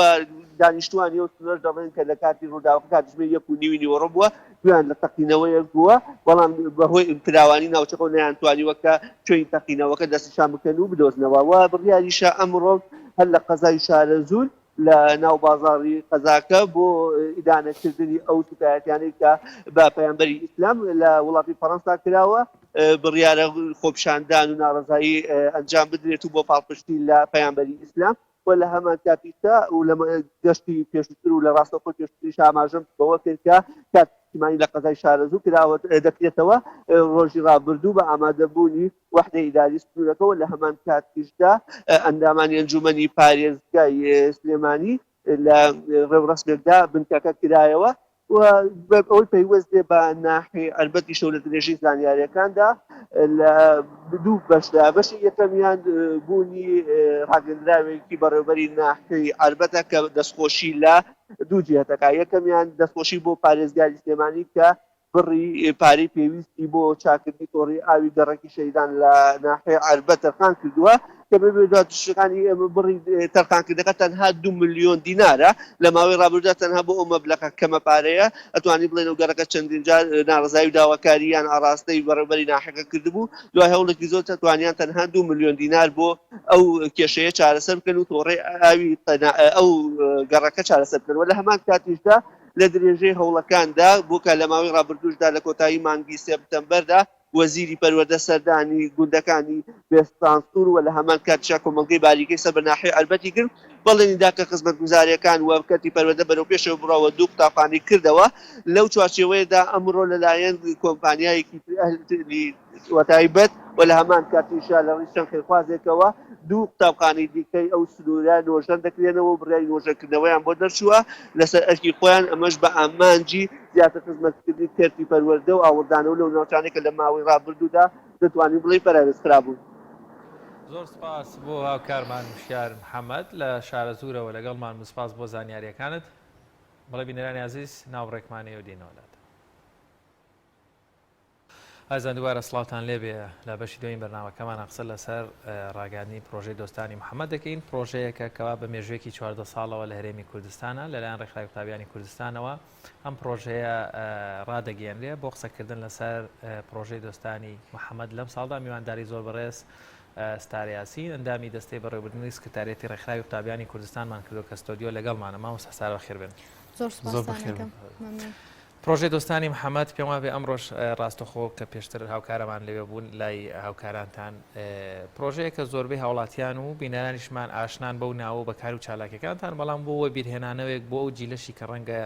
دانیشتووانی ئەو سنوورەش دەڵێن کە لە کاتی ڕووداوەکە کاتژمێر یەک و نیوی نیوەڕۆ بووە گوێیان لە تەقینەوەیەک بووە بەڵام بەهۆی فراوانی ناوچەکەوە نەیانتوانیوە کە شوێنی تەقینەوەکە دەستنیشان بکەن و بدۆزنەوە و بڕیاریشە ئەمڕۆ هەر لە قەزای شارەزوور لە ناو بازاڕی قەزاکە بۆ ئیدانەکردنی ئەو سوکایەتیانەی کە بە پەیامبەری ئیسلام لە وڵاتی فەڕەنسا کراوە بڕیارە خۆپیشاندان و ناڕەزایی ئەنجام بدرێت و بۆ پاڵپشتی لە پەیامبەری ئیسلام و لە هەمان کاتیشدا و لە گەشتی پێشووتر و لە ڕاستەوخۆی پێشووتریش ئاماژەم بەوە کرد کە کاتمانی لە قەزای شارەزوو کراوە دەکرێتەوە ڕۆژی ڕابردوو بە ئامادەبوونی وەحدەی ئیداری سنوورەکە و لە هەمان کاتیشدا ئەندامانی ئەنجوومەنی پارێزگای سلێمانی لە ڕێوڕەسمێکدا بنکەکە کرایەوە و ئەوەی پەیوەست بێ بە ناحیەی عەربەتیشەوە لە درێژەی زانیاریەکاندا لە دوو بەشدا بەشی یەکەمیان بوونی ڕاگەندراوێکی بەڕێوبەری ناحیەی عەربەتە کە دەستخۆشی لە دوو جهتەکە یەکەمیان دەستخۆشی بۆ پارێزگاری سلێمانی کە بڕی پارەی پێویستی بۆ چاککردنی تۆڕی ئاوی گەڕەکی شەهیدان لە ناحیەی عەربەت تەرخان کردووە کە بە بەدواداچوونەکانی ئێمە بڕی تەرخانکردنەکە تەنها 2 ملیۆن دینارە لە ماوەی ڕابردوودا تەنها بۆ ئەو مەبلەغە کەمە پارەیە ئەتوانی بڵێن ئەو گەڕەکە چەندین جار ناڕەزایی و داواکارییان ئاڕاستەی بەڕێوەبەری ناحیەکە کردبوو دوای هەوڵێکی زۆر توانیان تەنها 2 ملیۆن دینار بۆ ئەو کێشەیە چارەسەر بکەن و تۆڕی ئاوی ئەو گەڕەکە چارەسەر بکەن و لە هەمان کاتیشدا لە درێژەی هەوڵەکاندا بۆ کە لە ماوەی ڕابردووشدا لە کۆتایی مانگی سێپتەمبەردا وەزیری پەروەردە سەردانی گوندەکانی بێستانسوور و لە هەمان کاتیشا کۆمەڵگەی باریکەی سەر بە ناحیەی عەربەتی کرد، بەڵێنی دا کە خزمەتگوزارییەکان و کەرتی پەروەردە بەرەو پێشەوە بڕا و دوو قوتابخانەی کردەوە. لەو چوارچێوەیەدا ئەمڕۆ لەلایەن کۆمپانیایەکی ئەهلی و تایبەت و لە هەمان کاتیشا لە ڕیی چەند خێرخوازێکەوە دوو قوتابخانەی دیکەی ئەو سنوورە نۆژەن دەکرێنەوە و بڕیاری نۆژەنکردنەوەیان بۆ دەرچووە لەسەر ئەرکی خۆیان، ئەمەش بە ئامانجی زیاتر خزمەتکردنی کەرتی پەروەردە و ئاوڕدانەوە لەو ناوچانەی کە لە ماوەی ڕابردوودا دەتوانین بڵێین پەراوێزخرابوون. زۆر سپاس بۆ هاوکارمان وشیار محەمەد لە شارەزوورەوە لەگەڵمان بوو، سپاس بۆ زانیارییەکانت. بەڵێ بینەرانی ئازیز ناوبڕێکمانەیە و دێینەوە لاتان. ئازیزان دووبارە سڵاوتان لێبێ لە بەشی دوێنی بەرنامەکەمانە قسە لەسەر ڕاگەاندنی پرۆژەی دۆستانی محەممەد دەکەین پرۆژەیەکە کەوا بە مێژوویەکی 14 ساڵەوە لە هەرێمی کوردستانە لەلایەن ڕێکخراوی قوتابیانی کوردستانەوە ئەم پرۆژەیە ڕادەگەیەنرێ بۆ قسەکردن لەسەر پرۆژەی دۆستانی محەممەد لەم ساڵدا میوانداری زۆر بەڕێز ستار یاسین ئەندامی دەستەی بەڕێوەبردنی سکرتاریەتی ڕێکخراوی قوتابیانی کوردستانمان کردو کە ستۆدیۆ لەگەڵمانە مامۆستا ستار بەخێر بێن. زۆر سوپاستان ئەکەم. مەمنون. پرۆژەی دۆستانی محەمەد پێم وابێ ئەمڕۆش ڕاستەخۆ کە پێشتر هاوکارەمان لەوێ بوون لای هاوکارانتان پرۆژەیە کە زۆربەی هاوڵاتیان و بینەرانیشمان ئاشنان بەو ناوە و بە کار و چالاکیەکانتان بەڵام بۆ وەبیرهێنانەوەیەک بۆ ئەو جیلەشی کە ڕەنگە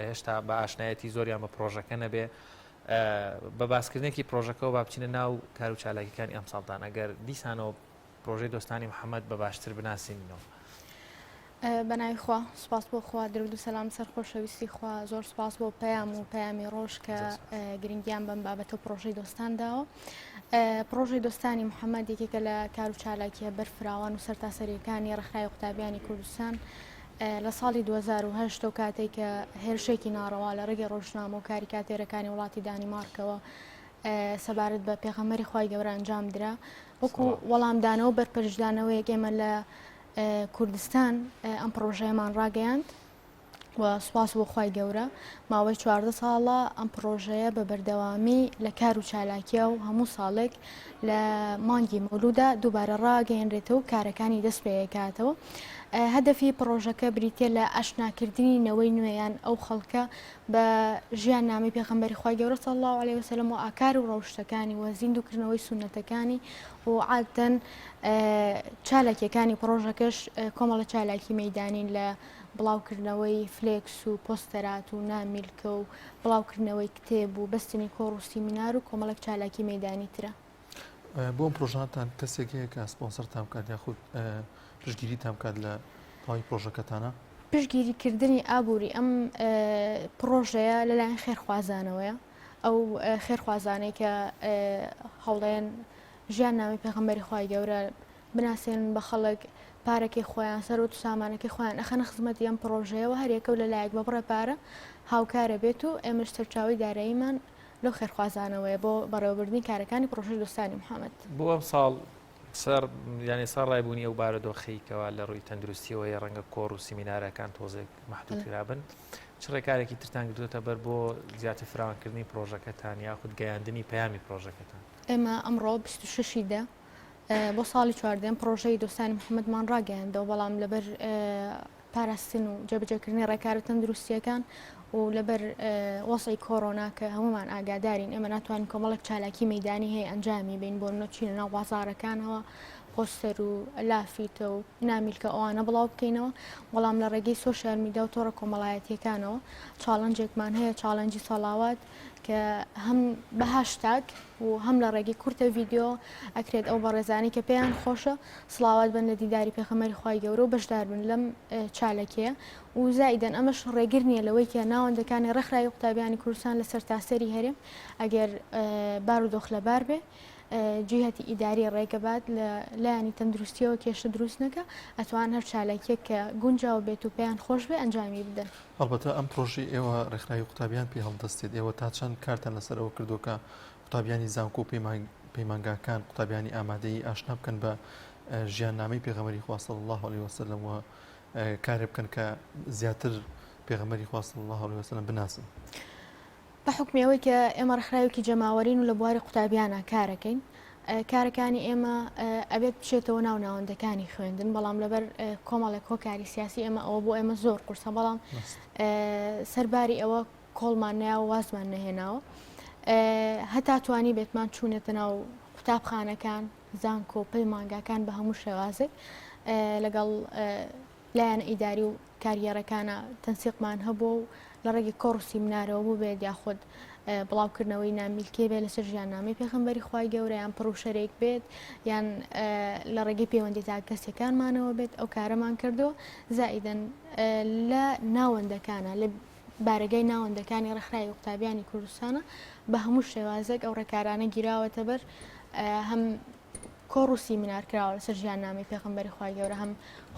هێشتا بە ئاشنایەتی زۆریان بە پرۆژەکە نەبێ بە باسکردنێکی پرۆژەکەەوە با بچینە ناو کار و چالاکیەکانی ئەمساڵتان ئەگەر دیسانەوە پرۆژەی دۆستانی محەممەد بە باشتر بناسینەوە. بە ناوی خوا سوپاس بۆ خوا درود و سەلام سەر خۆشەویستی خوا زۆر سوپاس بۆ پەیام و پەیامی ڕۆژ کە گرنگیان بەم بابەتە و پرۆژەی دۆستان داوە پرۆژەی دۆستانی محەممەد یەکێکە لە کار و چالاکیە بەرفراوان و سەرتاسەریەکانی ڕێکخراوی قوتابیانی کوردستان لە ساڵی 2010 و کاتێک کە هێرشێکی ناڕەوا لە ڕێگەی ڕۆژنامە و کاریکاتێرەکانی وڵاتی دانیمارکەوە سەبارەت بە پێغەمبەری خوای گەورە ئەنجام درا وەکو وەڵامدانەوە بەرپەرچدانەوەیەک ئێمە لە کوردستان ئەم پڕۆژەیەمان ڕاگەیاند و سوپاس بۆ خوای گەورە ماوەی 14 ساڵە ئەم پڕۆژەیە بە بەردەوامی لە کار و چالاکیە و هەموو ساڵێک لە مانگی مەولودا دووبارە ڕاگەیەنرێتەوە و کارەکانی دەست پێکاتەوە. هەدەفی پڕۆژەکە بریتە لە ئاشناکردنی نەوەی نوێیان ئەو خەڵکە بە ژیان نامی پێغەمبەری خوای گەورە صلی الله علیه وسلم و ئاکار و ڕەوشتەکانی و زیندووکردنەوەی سوننەتەکانی و عادەتەن چالاکیەکانی پڕۆژەکەش کۆمەڵە چالاکی مەیدانین لە بڵاوکردنەوەی فلێکس و پۆستەرات و نامیلکە و بڵاوکردنەوەی کتێب و بەستنی کۆڕ و سیمینار و کۆمەڵێک چالاکی مەیدانی ترە. بۆ ئەم پرۆژانتان کەسێک هەیە کە سپۆنسەرتان بکات یاخود پشتگیریتان بکات لە تەواوی پرۆژەکەتانە؟ پشتگیریکردنی ئابووری ئەم پرۆژەیە لەلایەن خێرخوازانەوەیە، ئەو خێرخوازانەی کە هەوڵێن ژیان نامی پێغەمبەری خوای گەورە بناسێنن بە خەڵک پارەکەی خۆیان سەروەت و سامانەکەی خۆیان ئەخەنە خزمەتی ئەم پڕۆژەیەوە هەریەکەو لە لایەک بە بڕێ پارە هاوکارە بێت و ئێمەش سەرچاوەی داراییمان لەو خێرخوازانەوەیە بۆ بەڕێوەبردنی کارەکانی پڕۆژەی دۆستانی محەمەد. بۆ ئەمساڵ سەر یانی سەر ڕای بوونی ئەو بارودۆخەی کەوا لە ڕووی تەندروستیەوە هەیە ڕەنگە کۆڕ و سیمینارەکان تۆزێک مەحدود کرابن چ ڕێکارێکی ترتان گرتووەتە بەر بۆ زیاتر فراوانکردنی پڕۆژەکەتان یاخود گەیاندنی پەیامی پڕۆژەکەتان؟ ئێمە ئەمڕۆ 26 ی دە بۆ ساڵی چواردەیەم پڕۆژەی دۆستانی محەممەدمان ڕاگەیاندەوە، بەڵام لەبەر پاراستن و جێبەجێکردنی ڕێکارە تەندروستییەکان و لەبەر وەزعی کۆرۆنا کە هەمومان ئاگادارین ئێمە ناتوانین کۆمەڵێک چالاکی مەیدانی هەیە ئەنجامی بین بۆ نمونە چینە ناو بازارەکانەوە پۆستەر و لافیتە و نامیلکە ئەوانە بڵاو بکەینەوە بەڵام لە ڕێگەی سۆشیال میدیا و تۆڕە کۆمەڵایەتیەکانەوە challenge ێکمان هەیە challenge ی سەڵاوات کە هەم بە هاشتاگ و هەم لە ڕێگەی کورتە ڤیدیۆ ئەکرێت ئەو بەڕێزانەی کە پێیان خۆشە سڵاوات بن لە دیداری پێخەمەری خوای گەورە و بەشدار بن لەم چاالکیە و زائیدەن ئەمەش ڕێگر نییە لەوەی کە ناوەندەکانی ڕێکخراوی قوتابیانی کوردستان لە سەرتاسەری هەرێم ئەگەر بارودۆخ لەبار بێ جیهەتی ئیداری ڕێگە بات لە لایەنی تەندروستیەوە کێشە دروست نەکا ئەتوان هەر چالاکیەک کە گونجاو بێت و پێیان خۆش بێ ئەنجامی بدەن. هەڵبەتە ئەم پرۆژەی ئێوە ڕێکخراوی قوتابیان پێی هەڵدەستێت، ئێوە تا چەند کارتان لەسەر ئەوە کردووە کە قوتابیانی زانکۆ و پەیمانگاکان، قوتابیانی ئامادەیی ئاشنا بکەن بە ژیاننامەی پێغەمبەری خوا صلی اللە علیە وسلم و کارێ بکەن کە زیاتر پێغەمبەری خوا صلی اللە علیە وسلم بناسن؟ بە حوکمی ئەوەی کە ئێمە ڕێکخراوێکی جەماوەرین و لە بواری قوتابیانە کارەکەین کارەکانی ئێمە ئەبێت بچێتەوە ناو ناوەندەکانی خوێندن بەڵام لەبەر کۆمەڵێک هۆکاری سیاسی ئێمە ئەوە بۆ ئێمە زۆر قورسە بەڵام سەرباری ئەوە کۆڵمان نیا و وازمان نەهێناوە هەتا توانی بێتمان چوونێتە ناو قوتابخانەکان زانکۆ پەیمانگاکان بە هەموو شێوازێک لەگەڵ لایەنە ئیداری و کارگێڕەکانە تەنسیقمان هەبووە و لە ڕێگەی کۆڕ و سیمنارەوە بووبێت یاخود بڵاوکردنەوەی نامیلکێ بێت لەسەر ژیاننامەی پێغەمبەری خوای گەورە یان پڕوشەرێک بێت یان لە ڕێگەی پەیوەندی تاکەسیەکانمانەوە بێت ئەو کارەمان کردووە زائیدەن لە ناوەندەکانە لە بارەگای ناوەندەکانی ڕێکخراوی قوتابیانی کوردستانە بە هەموو شێوازێک ئەو ڕێکارانە گیراوەتە بەر هەم. کۆڕ و سیمینار کراوە لەسەر ژیاننامەی پێغەمبەری خوای گەورە هەم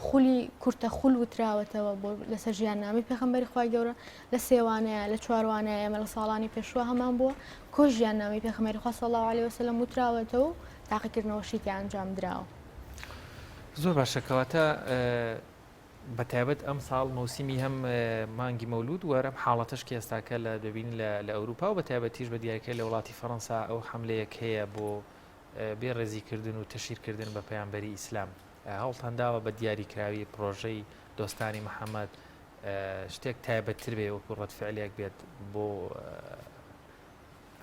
خولی کورتە خول وتراوەتەوە بۆ لەسەر ژیاننامەی پێغەمبەری خوای گەورە لە سێوانەیە لە چواروانەیە ئێمە لە ساڵانی پێشوە هەمان بووە کۆ ژیاننامەی پێغەمبەری خوا صلی الله علیه وسلم وتراوەتەوە و تاقیکردنەوەشی تیا ئەنجام دراوە. زۆر باشە کەواتە بە تایبەت ئەم ساڵ مەوسیمی هەم مانگی مەولود و هەرم حاڵەتەش کە ئێستاکە لە دەبین لە ئەوروپا و بە تایبەتیش بە دیارکە لە وڵاتی فەڕەنسا ئەو حملەیەک هەیە بۆ بێ ڕێزیکردن و تەشیرکردن بە پەیامبەری ئیسلام هەوڵتان داوە بە دیاریکراوی پرۆژەی دۆستانی محەممەد شتێک تایبەتتر بێ وەکو ڕەتفعلێک بێت بۆ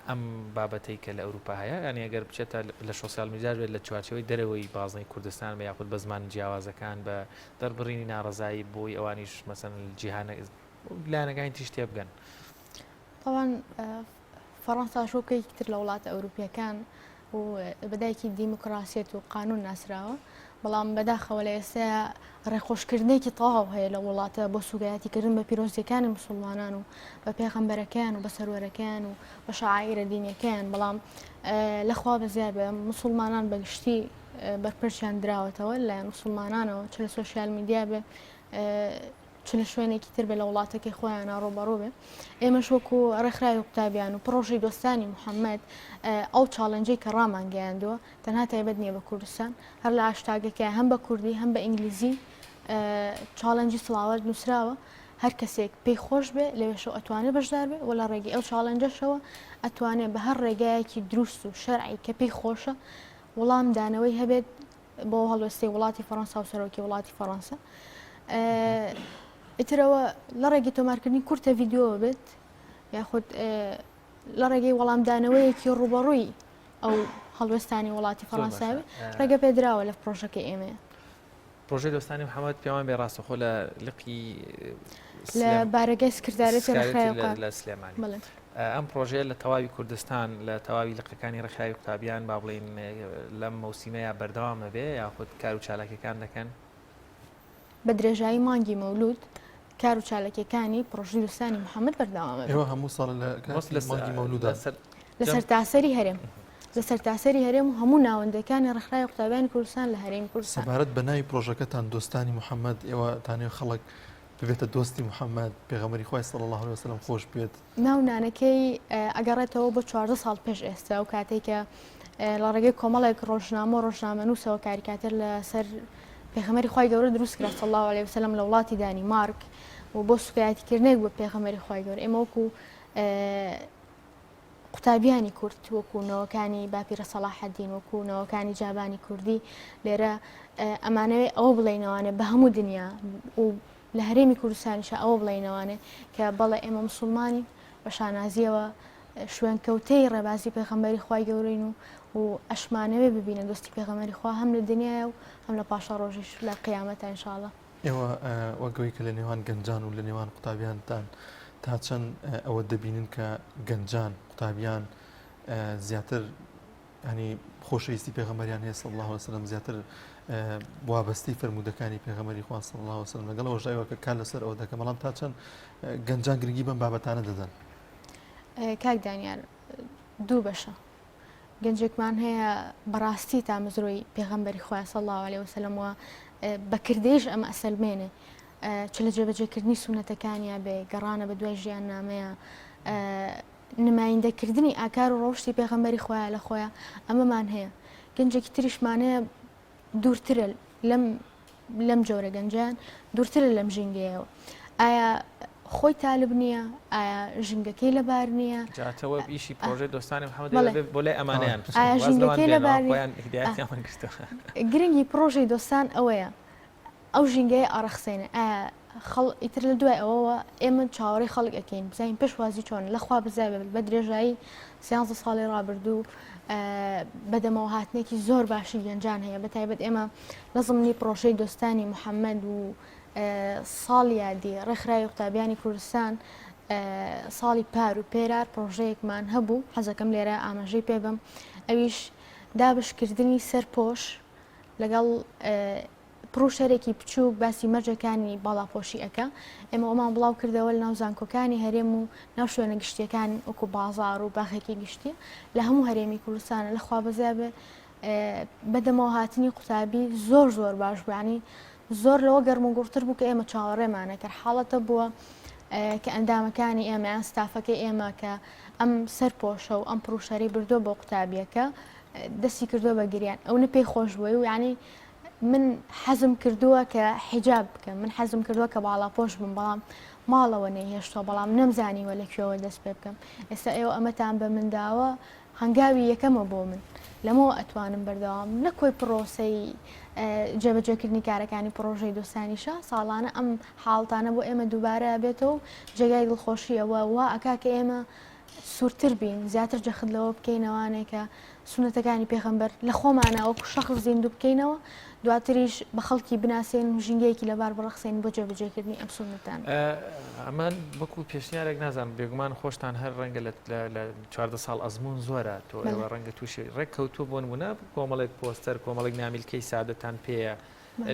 ئەم بابەتەی کە لە ئەوروپا هەیە یانی ئەگەر بچێتە لە شۆسیال میدیاش بێت لە چوارچێوەی دەرەوەی بازنەی کوردستان بە یاخود بە زمانە جیاوازەکان بە دەربڕینی ناڕەزایی بۆی ئەوانیش مەسەن جیهانە لایەنەکانی تریش تێبگەن. تاوان فەڕەنساش وەک یەکێکی تر لە وڵاتە ئەوروپیەکان و بە دایکی دیموکراسیەت و قانون ناسراوە بەڵام بەداخەوە لە ئێستا ڕێخۆشکردنێکی تەواو هەیە لە وڵاتە بۆ سوگایەتیکردن بە پیرۆزیەکانی مسلمانان و بە پێغەمبەرەکەیان و بە سەروەرەکەیان و بە شعائیرە دینیەکەیان بەڵام لەخوا بەزیاد بە مسلمانان بەگشتی بەرپرسیان دراوەتەوە لە مسلمانانەوە چ لە سۆشیال میدیا بێ چ لە شوێنێکی تر بێ لە وڵاتەکەی خۆیانا ڕووبەڕوو بێ. ئێمەش وەکو ڕێکخراوی قوتابیان و پڕۆژەی دۆستانی محەممەد ئەو challenge ەی کە ڕامانگەیاندووە تەنها تایبەت نییە بە کوردستان هەر لە هاشتاگەکە هەم بە کوردی هەم بە ئینگلیزی challenge ی سڵاوات نووسراوە هەر کەسێک پێی خۆش بێ لەوێشەوە ئەتوانێ بەشدار بێ و لە ڕێگەی ئەو challenge ەشەوە ئەتوانێ بە هەر ڕێگایەکی دروست و شەرعی کە پێی خۆشە وڵام دانەوەی هەبێت بۆ هەڵوێستەی وڵاتی فەڕەنسا و سەرۆکی وڵاتی فەڕەنسا ئیترەوە لە ڕێگەی تۆمارکردنی کورتە ڤیددیوە بێت یاخود لە ڕێگەی وەڵامدانەوەیەکی ڕوبەڕووی ئەو هەڵوێستانی وڵاتی فەڕەنساوی ڕێگە پێدراوە لە پرۆژەکە ئێمەیە. پرۆژەی دۆستانی محەممەد پێوان بێ ڕاستەخۆ لە لقی لە بارەگای سکردارێتی ڕێکخراوی لە سلێمانی ئەم پرۆژەیە لە تەواوی کوردستان لە تەواوی لقەکانی ڕێکخراوی قوتابیان با بڵێین لەم مەوسیمەیە بەردەوام ئەبێ یاخود کار و چالاکیەکان دەکەن؟ بە درێژایی مانگی مەولود کار و چالاکیەکانی پرۆژەی دوستانی محەممەد بەردەوام ئەبێ. ئێوە هەموو ساڵ لە کاتی مانگی مەولودا لە سەرتاسەری هەرێم لە سەرتاسەری هەرێم و هەموو ناوەندەکانی ڕێکخراوی قوتابیانی کوردستان لە هەرێمی کوردستان. سەبارەت بە ناوی پرۆژەکەتان دۆستانی محەممەد ئێوە تانەوێ خەڵک ببێتە دۆستی محەممەد پێغەمبەری خوای صلی اللە علیە وسلم خۆش بوێت. ناو نانەکەی ئەگەڕێتەوە بۆ 14 ساڵ پێش ئێستا و کاتێک کە لە ڕێگەی کۆمەڵێک ڕۆژنامە و ڕۆژنامەنووسەوە کاریکاتێر لەسەر پێغەمبەری خوای گەورە دروست کرا صلی الله علیه وسلم لە وڵاتی دانیمارک و بۆ سوکایەتیکردنێک بە پێغەمبەری خوای گەورە ئێمە وەکو قوتابیانی کورد وەکو نەوەکانی باپیرە سەڵاحەدین وەکو نەوەکانی جابانی کوردی لێرە ئەمانەوێ ئەوە بڵێینەوانێ بە هەموو دنیا و لە هەرێمی کوردستانیشە ئەوە بڵێینەوانێ کە بەڵێ ئێمە مسلمانین بە شانازیەوە شوێنکەوتەی ڕێبازی پێغەمبەری خوای گەورەین و و ئەشمانەوێ ببینە دۆستی پێغەمبەری خوا هەم لە دنیاە و هەم لە پاشا ڕۆژیش لە قیامەتە ئینشاءاللە. ئێوە وەک ئەوەی کە لە نێوان گەنجان و لە نێوان قوتابیاندان تا چەند ئەوە دەبینن کە گەنجان قوتابیان زیاتر ینی خۆشەویستی پێغەمبەریان هەیە صلی الله علیه وسلم زیاتر وابەستەی فەرموودەکانی پێغەمبەری خوا صلی الله علیه وسلم لەگەڵ ئەوەشدا ئێوە کە کار لەسەر ئەوە دەکەن بەڵام تا چەند گەنجان گرنگی بەم بابەتانە دەدەن کاک دانیار دوو بەشە گەنجێکمان هەیە بەڕاستی تامەزرۆی پێغەمبەری خوایە صلی اللە علیە وسلم و بە کردەیش ئەمە ئەسەلمێنێ چ لە جێبەجێکردنی سونەتەکانیا بێ گەڕانە بە دوای ژیاننامەیە نمایندەکردنی ئاکار و ڕەوشتی پێغەمبەری خوایە لە خۆیان ئەمەمان هەیە گەنجێکی تریشمان هەیە دوورترە لەم لەم جۆرە گەنجان دوورترە لەم ژینگەیەوە ئایا خۆی تالب نییە ئایا ژینگەکەی لەبار نییە جاتەوە ئیشی پرۆژەی دۆستانی محەممەد بۆ لای ئەمانیان ئایا ژینگەکەی لەبار گرنگی پرۆژەی دۆستان ئەوەیە ئەو ژینگەیە ئەڕەخسێنێ ئایا خەڵ ئیتر لە دوای ئەوەوە ئێمە چاوەڕێی خەڵک ئەکەین بزانین پێشوازی چۆن لەخوا بزای بێت بە درێژایی سیانزە ساڵی ڕابردوو بەدەمەوە هاتنێکی زۆر باشی گەنجان هەیە بە تایبەت ئێمە لە زمنی پرۆژەی دۆستانی محەممەد و ساڵیادی ڕێکخراوی قوتابیانی کوردستان ساڵی پار و پێرار پرۆژەیەکمان هەبوو حەزەکەم لێرە ئاماژەی پێ بم ئەویش دابشکردنی سەرپۆش لەگەڵ پڕوشەرێکی بچووک باسی مەرجەکانی باڵاپۆشی ئەکا، ئێمە ئەومان بڵاو کردەوە لەناو زانکۆکانی هەرێم و ناو شوێنە گشتیەکان وەکو بازاڕ و باخێکی گشتی لە هەموو هەرێمی کوردستانە لە خوا بەزیا بێ. بەدەمەوە هاتنی قوتابی زۆر زۆر باش بوو ینی زۆر لەوە گەرم و گوڕتر بوو کە ئێمە چاوەڕێمانە کرد حاڵەتە بووە کە ئەندامەکانی ئێمە یان ستافەکەی ئێمە کە ئەم سەر پۆشە و ئەم پڕوشەری بردووە بۆ قوتابیەکە دەستی کردووە بە گریان ئەو نە پێی خۆش بووی و ینی من حەزم کردووە کە حیجاب بکەم من حەزم کردووە کە باڵاپۆش بم بەڵام ماڵەوە نەیهێشتووە بەڵام نەمزانیوە لە کوێوە دەست پێ بکەم ئێستا ئێوە ئەمەتان بە من داوە هەنگاوی یەکەمە بۆ من لەمەوە ئەتوانم بەردەوام لە کۆی پرۆسەی جێبەجێکردنی کارەکانی پرۆژەی دۆستانیشە ساڵانە ئەم حاڵتانە بۆ ئێمە دووبارە بێتەوە و جێگای دڵخۆشیەوە وا ئەکا کە ئێمە سوورتر بین زیاتر جەخت لەوە بکەینەوانێ کە سونەتەکانی پێغەمبەر لە خۆمانە وەکو شەخس زیندوو بکەینەوە دواتریش بە خەڵکی بناسێن و ژینگەیەکی لەبار بڕەخسێن بۆ جێبەجێکردنی ئەم سونەتانە. ئەمە وەکو پێشنیارێک نازانم بێگومان خۆشتان هەر ڕەنگە لە 14 ساڵ ئەزمون زۆرە تۆ ئێوە ڕەنگە تووشی ڕێک کەوتووە بۆ نمونە کۆمەڵێک پۆستەر کۆمەڵێک نامیلکەی سادەتان پێیە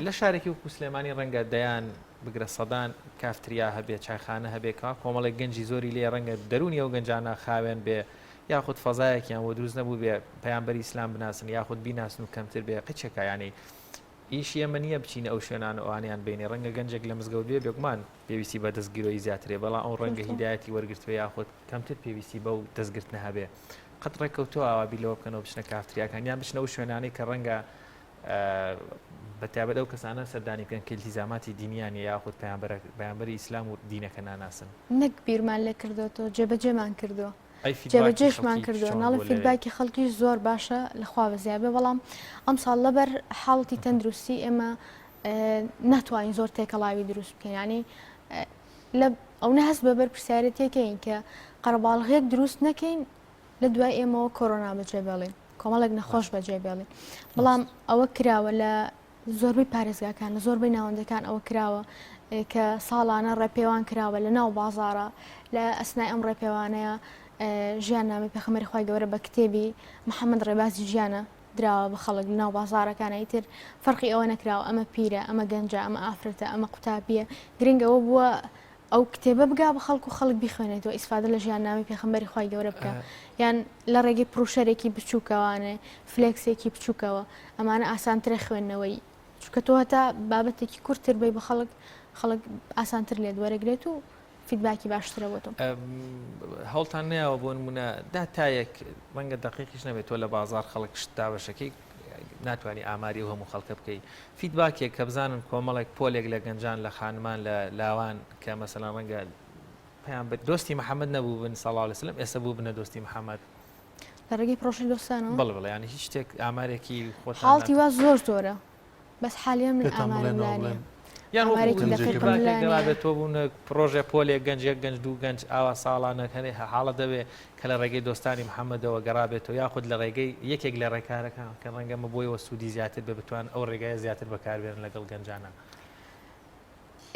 لە شارێکی وەکو سلێمانی ڕەنگە دەیان بگرە سەدان کافتریا هەبێ چایخانە هەبێ کەوا کۆمەڵێک گەنجی زۆری لێ ڕەنگە دەروونی ئەو گەنجانە خاوێن بێ یاخود فەزایەکیان بۆ دروست نەبووبێ پەیامبەری ئیسلام بناسن یاخود بیناسن و کەمتر بێ قیچێکە یانی ئیشی ئێمە نییە بچینە ئەو شوێنانە ئەوانیان بینێ ڕەنگە گەنجێک لە مزگەوت بێ بێگومان پێویستی بە دەستگیرۆیی زیاترێ بەڵام ئەو ڕەنگە هیدایەتی وەرگرتوێ یاخود کەمتر پێویستی بەو دەستگرتنە هەبێ قەت ڕێککەوتووە ئاوا بیر لەوە بکەنەوە بچنە کافتریاکان یان بچنە ئەو شوێنانەی کە ڕەنگە بە تایبەت ئەو کەسانە سەردانی بکەن کە ئیلتیزاماتی دینیان نیە یاخود پەیامبەری ئیسلام و دینەکە ناناسن. نەک بیرمان لێ کردۆتەوە جێبەجێمان کردووە. جێبەجێشمان کردووە ناڵێم feedback ی خەڵکیش زۆر باشە لەخوا بەزیا بێ بەڵام ئەمساڵ لەبەر حاڵەتی تەندروستی ئێمە ناتوانین زۆر تێکەڵاوی دروست بکەین ینی لە ئەو نە هەست بە بەرپرسیارەتیەکەین کە قەرەباڵغێک دروست نەکەین لە دوای ئێمەوە کۆرۆنا بەجێ بێڵین کۆمەڵێک نەخۆش بەجێ بێڵین بەڵام ئەوە کراوە لە زۆربەی پارێزگاکان لە زۆربەی ناوەندەکان ئەوە کراوە کە ساڵانە ڕێپێوان کراوە لە ناو بازارە لە ئەسنای ئەم ڕێپێوانەیە ژیان نامی پێخەمەری خی گەورە بە کتێبی محەممەد ڕێبازی ژیانە دراوە بە خەڵک لە ناو بازارەکانە ئیتر فەرقی ئەوە نەکراوە ئەمە پیرە ئەمە گەنجە ئەمە ئافرەتە ئەمە قوتابیە گرنگ ئەوە بووە ئەو کتێبە بگا بە خەڵک و خەڵک بیخوێنێتەوە ئیسفادە لە ژیاننامەی پێخەمبەری خوای گەورە بکا یان لە ڕێگەی پڕوشەرێکی بچووکەوانێ فلێکسێکی بچووکەوە ئەمانە ئاسانترە خوێندنەوەی چونکە تۆ هەتا بابەتێکی کورتتر بی بە خەڵک خەڵک ئاسانتر لێت وەرەگرێت و feedback ی باشترە بۆ تۆ. هەوڵتان نەیاوە بۆ نمونە داتایەک ڕەنگە دەقیقیش نەبێت تۆ لە بازاڕ خەڵک شت دابەشەکەی ناتوانانی ئاماری ئەو هەموو خەڵکە بکەی feedback ێک کە بزانن کۆمەڵێک پۆلێک لە گەنجان لە خانمان لە لاوان کە مەسەلەن ڕەنگە پەیام دۆستی محەممەد نەبوو بن صلی الله علیه وسلم ئێستا بوو بنە دۆستی محەممەد لە ڕێگەی پرۆژەی دۆستانەوە بەڵێ بەڵێ یانی هیچ شتێک ئامارێکی خۆتان حاڵتی وا زۆر زۆرە بەس حالیان من پێتان ئامارم بڵێن لا ئەوە نییە بڵێن یان وەکو ئامارێکی گەنجێکە دەقیقم بێت. لا feedback ێک نییە. گەڕابێت تۆ بوونە پرۆژێ پۆلێک گەنج یەک گەنج دوو گەنج ئاوا ساڵانە هەنێ حاڵەت دەبێ کە لە ڕێگەی دۆستانی محەممەدەوە گەڕابێتەوە یاخود لە ڕێگەی یەکێک لە ڕێکارەکان کە ڕەنگە ئەمە بۆیەوە سوودی زیاتر بێ بتوان ئەو ڕێگایە زیاتر بەکاربێنن لەگەڵ گەنجانە.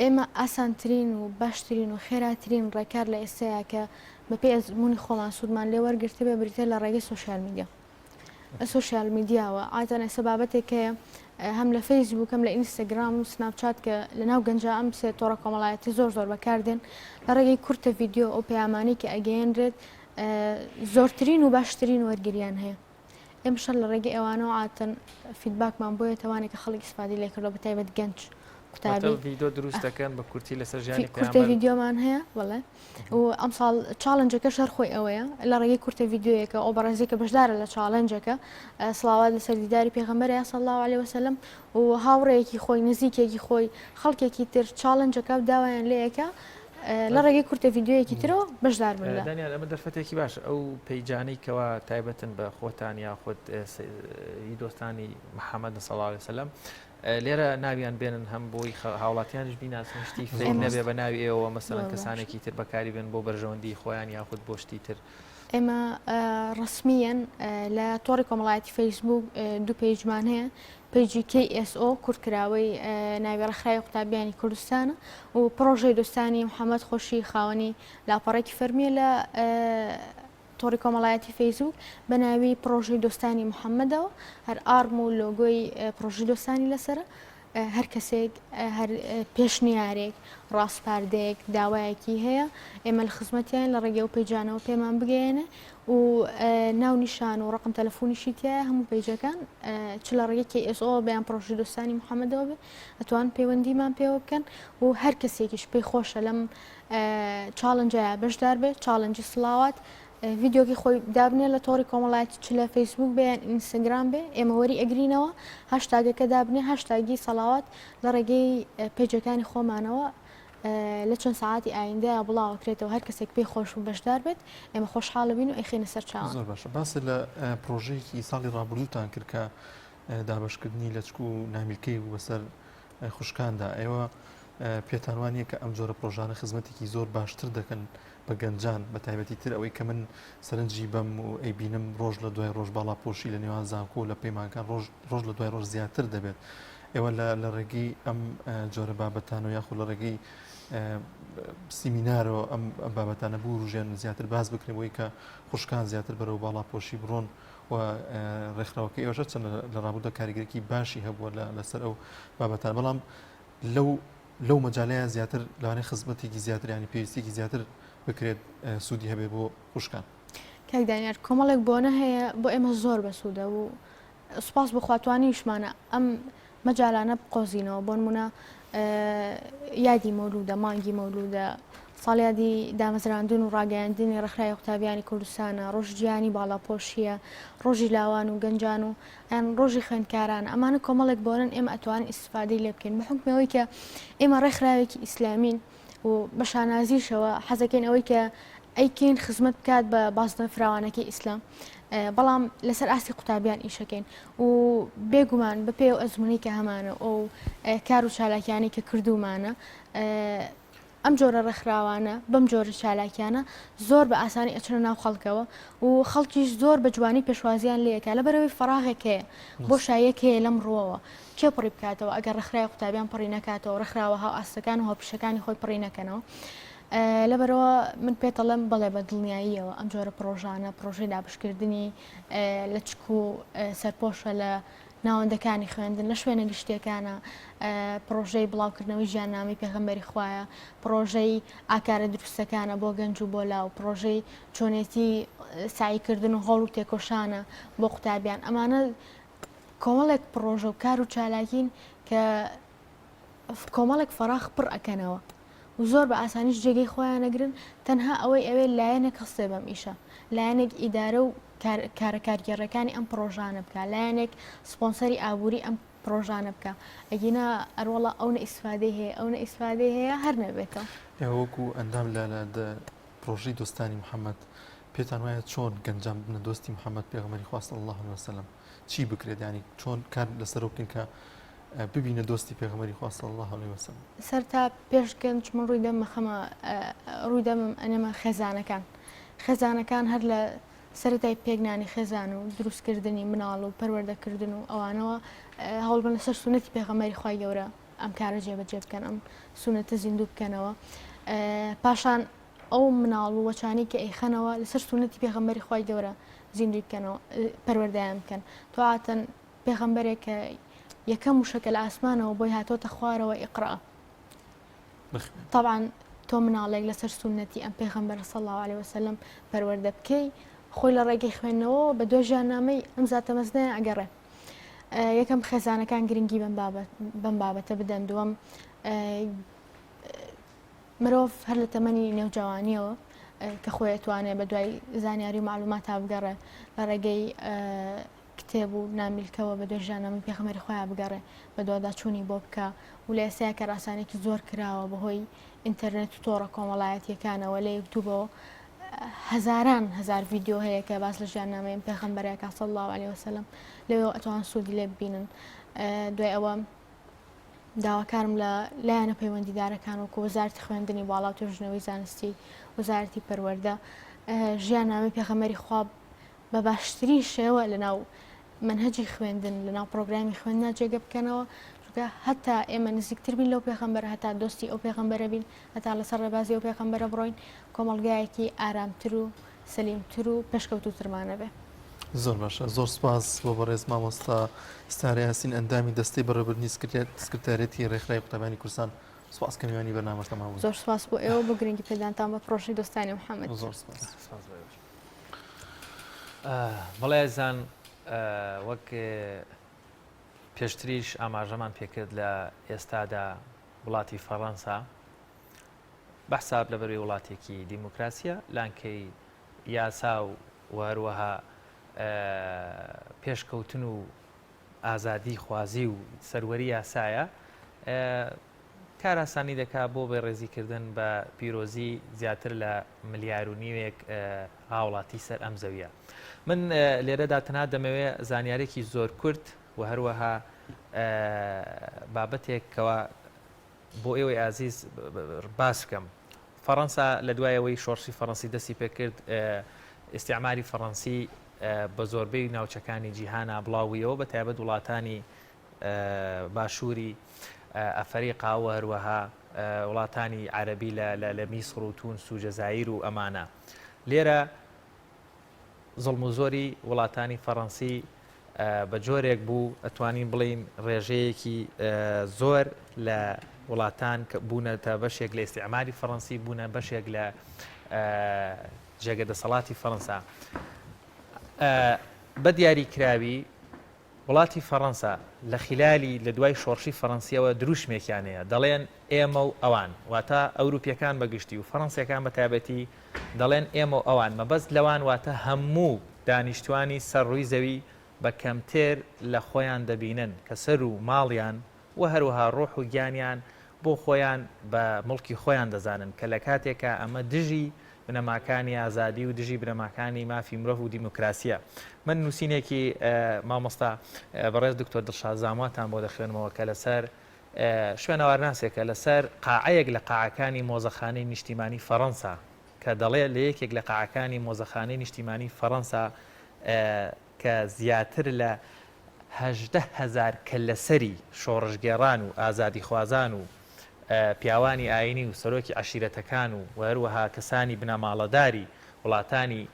ئێمە ئاسانترین و باشترین و خێراترین ڕێکار لە ئێستایا کە بەپێی ئەزموونی خۆمان سوودمان لێ وەرگرتبێ بریتیە لە ڕێگەی سۆشیال میدیا. سۆشیال میدیاوە عادەتەن ئێستا بابەتێک هەیە هەم لە فەیسبوک هەم لە ئینستاگرام و سناپچات کە لە ناو گەنجا ئەم سێ تۆڕە کۆمەڵایەتی زۆر زۆر بەکاردێن لە ڕێگەی کورتە ڤیدیۆ ئەو پەیامانەی کە ئەگەیەنرێت زۆرترین و باشترین وەرگریان هەیە ئێمە شەر لە ڕێگەی ئەوانەوە عادەتەن feedback مان بۆیە تەوانێک کە خەڵک ئیسفادەی لێکردەوە بە تایبەت گەنج قوتابی ڤیدیۆ دروست دەکەن بە کورتی لەسەر ژیانی کورتە ڤیدیۆمان هەیە بەڵێ و ئەمساڵ challenge ەکەش هەر خۆی ئەوەیە لە ڕێگەی کورتە ڤیدیۆیەکە ئەو بەڕێزێکە بەشدارە لە challenge ەکە سڵاوات لەسەر دیداری پێغەمبەر یا صلی الله علیه وسلم و هاوڕێیەکی خۆی نزیکێکی خۆی خەڵکێکی تر challenge ەکە و داوایان لێیەکە لە ڕێگەی کورتە ڤیدیۆیەکی ترەوە بەشدار بن لە دانیال ئەمە دەرفەتێکی باش ئەو page انەی کەوا تایبەتن بە خۆتان یاخود ی دۆستانی محەممەد صلی الله علیه وسلم لێرە ناویان بێنن هەم بۆی هاوڵاتیانیش بیناسن شتی fake نەبێ بە ناوی ئێوە مەسەلەن کەسانێکی تر بەکاری بێن بۆ بەرژەوەندی خۆیان یاخود بۆ شتی تر. ئێمە ڕەسمیەن لە تۆڕی کۆمەڵایەتی فەیسبوک دوو page مان هەیە page ی KSO کورتکراوەی ناوی ڕێکخراوی قوتابیانی کوردستانە و پڕۆژەی دۆستانی محەممەد خۆشی خاوەنی لاپەڕێکی فەرمیە لە تۆڕی کۆمەڵایەتی فەیسبوک بە ناوی پڕۆژەی دۆستانی محەممەدەوە هەر ئارم و لۆگۆی پڕۆژەی دۆستانی لەسەرە. هەر کەسێک هەر پێشنیارێک، ڕاسپاردەیەک، داوایەکی هەیە ئێمە لە خزمەتیان لە ڕێگەی ئەو پەیجانەوە پێمان بگەیەنێ و ناونیشان و ڕقم تەلەفۆنیشی تایە هەموو پەیجەکان چ لە ڕێگەی KSO بە یان پڕۆژەی دۆستانی محەممەدەوە بێ ئەتوان پەیوەندیمان پێوە بکەن و هەر کەسێکیش پێی خۆشە لەم challenge ەیە بەشدار بێ challenge ی سڵاوات ڤیدیۆکەی خۆی دابنێ لە تۆڕی کۆمەڵایەتی چ لە فەیسبوک بێ یان ئینستاگرام بێ ئێمە وەری ئەگرینەوە هاشتاگەکە دابنێ هاشتاگی سەڵاوات لە ڕێگەی پەیجەکانی خۆمانەوە لە چەند سەعاتی ئایندەیا بڵاو ئەکرێتەوە هەر کەسێک پێی خۆش بوو بەشدار بێت ئێمە خۆشحاڵ بین و ئەیخەینە سەر چاوان. زۆر باشە باست لە پرۆژەیەکی ساڵی ڕابردووتان کرد کە دابەشکردنی لەچک و نامیلکەی بوو بەسەر خوشکاندا ئێوە پێتان وانە کە ئەم جۆرە پرۆژانە خزمەتێکی زۆر باشتر دەکەن بە گەنجان بە تایبەتی تر ئەوەی کە من سەرنجی بەم و ئەیبینم ڕۆژ لە دوای ڕۆژ باڵاپۆشی لە نێوان زانکۆ لە پەیمانگان ڕۆژ ڕۆژ لە دوای ڕۆژ زیاتر دەبێت ئێوە لە لە ڕێگەی ئەم جۆرە بابەتانەوە یاخود لە ڕێگەی سیمینارەوە ئەم بابەتانە بوروژێن زیاتر باس بکرێن بۆی کە خوشکان زیاتر بەرەو باڵاپۆشی بڕۆن و ڕێکخراوەکەی ئێوەش چەند لە ڕابردوودا کاریگەرێکی باشی هەبووە لەسەر ئەو بابەتان بەڵام لەو لەو مەجالەیە زیاتر لەوانەیە خزمەتێکی زیاتر ینی پێویستێکی زیاتر بکرێت سوودی هەبێ بۆ خوشکان. کاک دانیار کۆمەڵێک بۆنە هەیە بۆ ئێمە زۆر بەسوودە و سوپاس بۆ خوا توانیویشمانە ئەم مەجالانە بقۆزینەوە بۆنمونە یادی مەولودە مانگی مەولودە ساڵیادی دامەزراندن و ڕاگەیاندنی ڕێکخراوی قوتابیانی کوردستانە ڕۆژی جیهانی باڵاپۆشیە ڕۆژی لاوان و گەنجان و یان ڕۆژی خوێندکاران ئەمانە کۆمەڵێک بۆنن ئێمە ئەتوانین ئیسفادەی لێ بکەین بە حوکمی ئەوەی کە ئێمە ڕێکخراوێکی ئیسلامین و بە شانازیشەوە حەزەکەین ئەوەی کە ئەیکەین خزمەت بکات بە بازنە فراوانەکەی ئیسلام بەڵام لەسەر ئاستی قوتابیان ئیشەکەین و بێگومان بە پێ و ئەزمونی کە هەمانە ئەو کار و چالاکیانی کە کردومانە ئەم جۆرە ڕێکخراوانە بەم جۆرە چالاکیانە زۆر بە ئاسانی ئەچنە ناو خەڵکەوە و خەڵکیش زۆر بە جوانی پێشوازیان لێکا لەبەرەوەی فەراغێک هەیە بۆشاییەک هەیە لەم ڕووەوە کێ پڕی بکاتەوە ئەگەر ڕێکخراوی قوتابیان پڕی نەکاتەوە ڕێکخراوە هاوئاستەکان و هاوپیشەکانی خۆی پڕی نەکەنەوە لەبەرەوە من پێتەڵێم بەڵێ بە دڵنیاییەوە ئەم جۆرە پڕۆژانە پڕۆژەی دابشکردنی لەچک و سەرپۆشە لە ناوەندەکانی خوێندن لە شوێنە گشتیەکانە، پڕۆژەی بڵاوکردنەوەی ژیاننامەی پێغەمبەری خوایە، پڕۆژەی ئاکارە دروستەکانە بۆ گەنج و بۆ لاو، پڕۆژەی چۆنێتی سەعیکردن و هەوڵ و تێکۆشانە بۆ قوتابیان، ئەمانە کۆمەڵێک پڕۆژە و کار و چالاکین کە کۆمەڵێک فەراغ پڕ ئەکەنەوە و زۆر بە ئاسانیش جێگەی خۆیان ئەگرن، تەنها ئەوەی ئەوێ لایەنێک هەستێ بەم ئیشە، لایەنێک ئیدارە و کارە کارگێڕیەکانی ئەم پڕۆژانە بکا، لایەنێک سپۆنسەری ئابووری ئەم پڕۆژانە بکا، ئەگینا ئەروەڵا ئەونە ئیسفادەی هەیە ئەونە ئیسفادەی هەیە هەر نەبێتەوە. ئێوە وەکو ئەندام لە پڕۆژەی دۆستانی محەمەد پێتان وایە چۆن گەنجان ببنە دۆستی محەمەد پێغەمبەری خوا صلی اللە علیه وسلم؟ چی بکرێت یانی چۆن کار لەسەرەوە بکەین کە ببینە دۆستی پێغەمبەری خوا صلی اللە علیه وسلم؟ سەر تا پێش گەنج من ڕووی دەمم خەمە ڕووی دەمم ئەنێمە خێزانەکان خێزانەکان هەر لە سەرەتای پێکنانی خێزان و دروستکردنی مناڵ و پەروەردەکردن و ئەوانەوە هەوڵبن لەسەر سونەتی پێغەمبەری خوای گەورە ئەم کارە جێبەجێ بکەن ئەم سونەتە زیندوو بکەنەوە پاشان ئەو مناڵ و وەچانی کە ئەیخەنەوە لەسەر سونەتی پێغەمبەری خوای گەورە زیندووی بکەنەوە پەروەردەیان بکەن تۆعاتەن پێغەمبەرێک کە یەکەم وشە کە لە ئاسمانەوە بۆی هاتۆتە خوارەوە ئیقرا طبعا تۆ مناڵێک لەسەر سونەتی ئەم پێغەمبەر صلی الله علیه وسلم پەروەردە بکەی خۆی لە ڕێگەی خوێندنەوە بە دوای ژیاننامەی ئەم زاتە مەزنەیە ئەگەڕێ یەکەم خێزانەکان گرنگی بەم بابەت بەم بابەتە بدەن دووەم مرۆڤ هەر لە تەمەنی نێوجەوانیەوە کە خۆی ئەتوانێ بە دوای زانیاری و معلوماتا بگەڕێ لە ڕێگەی کتێب و نامیلکەوە بە دوای ژیاننامەی پێغەمبەری خۆیان بگەڕێ بەدواداچوونی بۆ بکا و لە ئێستایا کارئاسانیەکی زۆر کراوە بەهۆی ئینتەرنێت و تۆڕە کۆمەڵایەتیەکانەوە لە یوتوبەوە هەزاران هەزار ڤیدیۆ هەیە کە باس لە ژیاننامەی ئەم پێغەمبەرە کا صلی الله علیه وسلم لەوێوە ئەتوان سوودی لێ ببینن دوای ئەوە داواکارم لە لایەنە پەیوەندیدارەکان وەکو وەزارەتی خوێندنی باڵا و توێژینەوەی زانستی وەزارەتی پەروەردە ژیاننامەی پێغەمبەری خوا بە باشترین شێوە لەناو مەنهەجی خوێندن لەناو پرۆگرامی خوێندنا جێگە بکەنەوە چونکە هەتا ئێمە نزیکتر بین لەو پێغەمبەرە هەتا دۆستی ئەو پێغەمبەرە بین هەتا لەسەر ڕێبازی ئەو پێغەمبەرە بڕۆین کۆمەڵگایەکی ئارامتر و سەلیمتر و پێشکەوتووترمانە بێ. زۆر باشە زۆر سپاس بۆ بەڕێز مامۆستا ستارە یاسین ئەندامی دەستەی بەڕێوەبردنی سکرتاریەتی ڕێکخراوی قوتابیانی کوردستان سپاس کە میوانی بەرنامەکەمان بوون. زۆر سپاس بۆ ئێوە بۆ گرنگی پێدانتان بە پرۆژەی دۆستانی محەممەد. زۆر سپاس. سپاس بۆ ئێوەش. بەڵێ ئازیزان وەک پێشتریش ئاماژەمان پێکرد لە ئێستادا وڵاتی فەڕەنسا بە حساب لەبەروی وڵاتێکی دیموکراسیە لانکەی یاسا و و هەروەها پێشکەوتن و ئازادی خوازی و سەروەری یاسایە کارئاسانی دەکا بۆ بێڕێزیکردن بە پیرۆزی زیاتر لە ملیار و نیوێک هاوڵاتی سەر ئەم زەویە. من لێرەدا تەنها دەمەوێ زانیارێکی زۆر کورت و هەروەها بابەتێک کەوا بۆ ئێوەی ئازیز باس بکەم. فەڕەنسا لە دوای ئەوەی شۆڕشی فەڕەنسی دەستی پێکرد ئیستیعماری فەڕەنسی بە زۆربەی ناوچەکانی جیهانا بڵاو بوویەوە بە تایبەت وڵاتانی باشووری ئەفەریقا و هەروەها وڵاتانی عەرەبی لە میسڕ و تونس و جەزایر و ئەمانە لێرە زوڵم و زۆری وڵاتانی فەڕەنسی بە جۆرێک بوو ئەتوانین بڵێین ڕێژەیەکی زۆر لە وڵاتان کە بوونەتە بەشێک لە ئیستیعماری فەڕەنسی بوونە بەشێک لە جێگە دەسەڵاتی فەڕەنسا بە دیاری کراوی وڵاتی فەڕەنسا لە خیلالی لە دوای شۆڕشی فەڕەنسییەوە دروشمێکیان هەیە دەڵێن ئێمە و ئەوان واتە ئەوروپییەکان بە گشتی و فەڕەنسییەکان بە تایبەتی دەڵێن ئێمە و ئەوان مەبەست لەوان واتە هەموو دانیشتوانی سەر ڕووی زەوی بە کەمتر لە خۆیان دەبینن کە سەر و ماڵیان و هەروەها ڕۆح و گیانیان بۆ خۆیان بە موڵکی خۆیان دەزانن کە لە کاتێکا ئەمە دژی بنەماکانی ئازادی و دژی بنەماکانی مافی مرۆڤ و دیموکراسیە. من نووسینێکی مامۆستا بەڕێز دکتۆر دڵشاد زامواتان بۆ دەخوێنمەوە کە لەسەر شوێنەوارناسێکە لەسەر قاعەیەک لە قاعەکانی مۆزەخانەی نیشتیمانی فەڕەنسا کە دەڵێ لە یەکێک لە قاعەکانی مۆزەخانەی نیشتیمانی فەڕەنسا کە زیاتر لە 18 هەزار کەللەسەری شۆڕشگێڕان و ئازادیخوازان و پیاوانی ئایینی و سەرۆکی عەشیرەتەکان و هەروەها کەسانی بنەماڵەداری وڵاتانی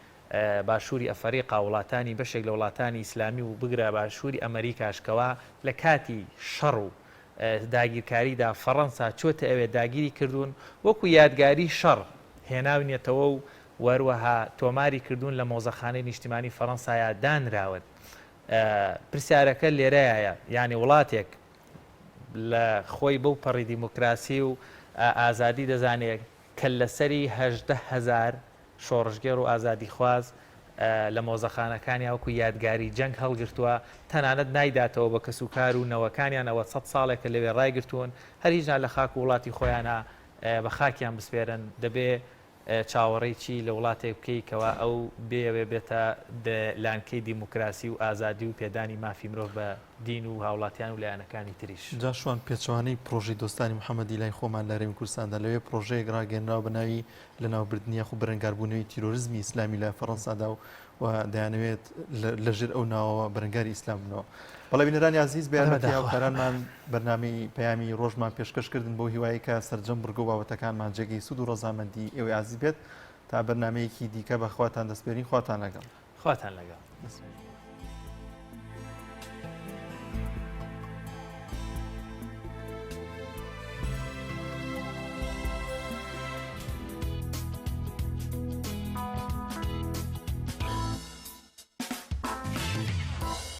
باشووری ئەفەریقا و وڵاتانی بەشێک لە وڵاتانی ئیسلامی و بگرە باشووری ئەمەریکاش کەوا لە کاتی شەڕ و داگیرکاریدا فەڕەنسا چۆتە ئەوێ داگیری کردوون وەکو یادگاری شەڕ هێناونیەتەوە و هەروەها تۆماری کردوون لە مۆزەخانەی نیشتیمانی فەڕەنسایا دانراون. پرسیارەکە لێرەیایە یانی وڵاتێک لە خۆی بەو پەڕی دیموکراسی و ئازادی دەزانێ کەللەسەری 18 هەزار شۆڕشگێڕ و ئازادیخواز لە مۆزەخانەکانیا وەکو یادگاری جەنگ هەڵگرتووە، تەنانەت نایداتەوە بە کەسوکار و نەوەکانیان ئەوە سەد ساڵێکە لەوێ ڕایگرتوون، هەر هیچ نا لە خاک و وڵاتی خۆیانا بە خاکیان بسپێرن، دەبێ چاوەڕێی چی لە وڵاتێک بکەی کەوا ئەو بێەوێ بێتە لانکەی دیموکراسی و ئازادی و پێدانی مافی مرۆڤ بە دین و هاوڵاتیان و لایەنەکانی تریش. جا شوان پێچەوانەی پڕۆژەی دۆستانی محەمەدی لای خۆمان لە هەرێمی کوردستاندا لەوێ پڕۆژەیەک ڕاگەیەنراوە بە ناوی لەناوبردنی یاخود بەرەنگاربوونەوەی تیرۆرزمی ئیسلامی لە فەڕەنسادا و و دەیانەوێت لەژێر ئەو ناوەوە بەرەنگاری ئیسلام بنەوە. بەڵێ بینەرانی ئازیز بە یارمەتی هاوکارانمان بەرنامەی پەیامی ڕۆژمان پێشکەش کردن بەو هیوایەی کە سەرجەم بڕگە و بابەتەکانمان جێگەی سوود و ڕەزامەندی ئێوەی ئازیز بێت تا بەرنامەیەکی دیکە بە خواتان دەسپێرین خواتان لەگەڵ. خواتان لەگەڵ.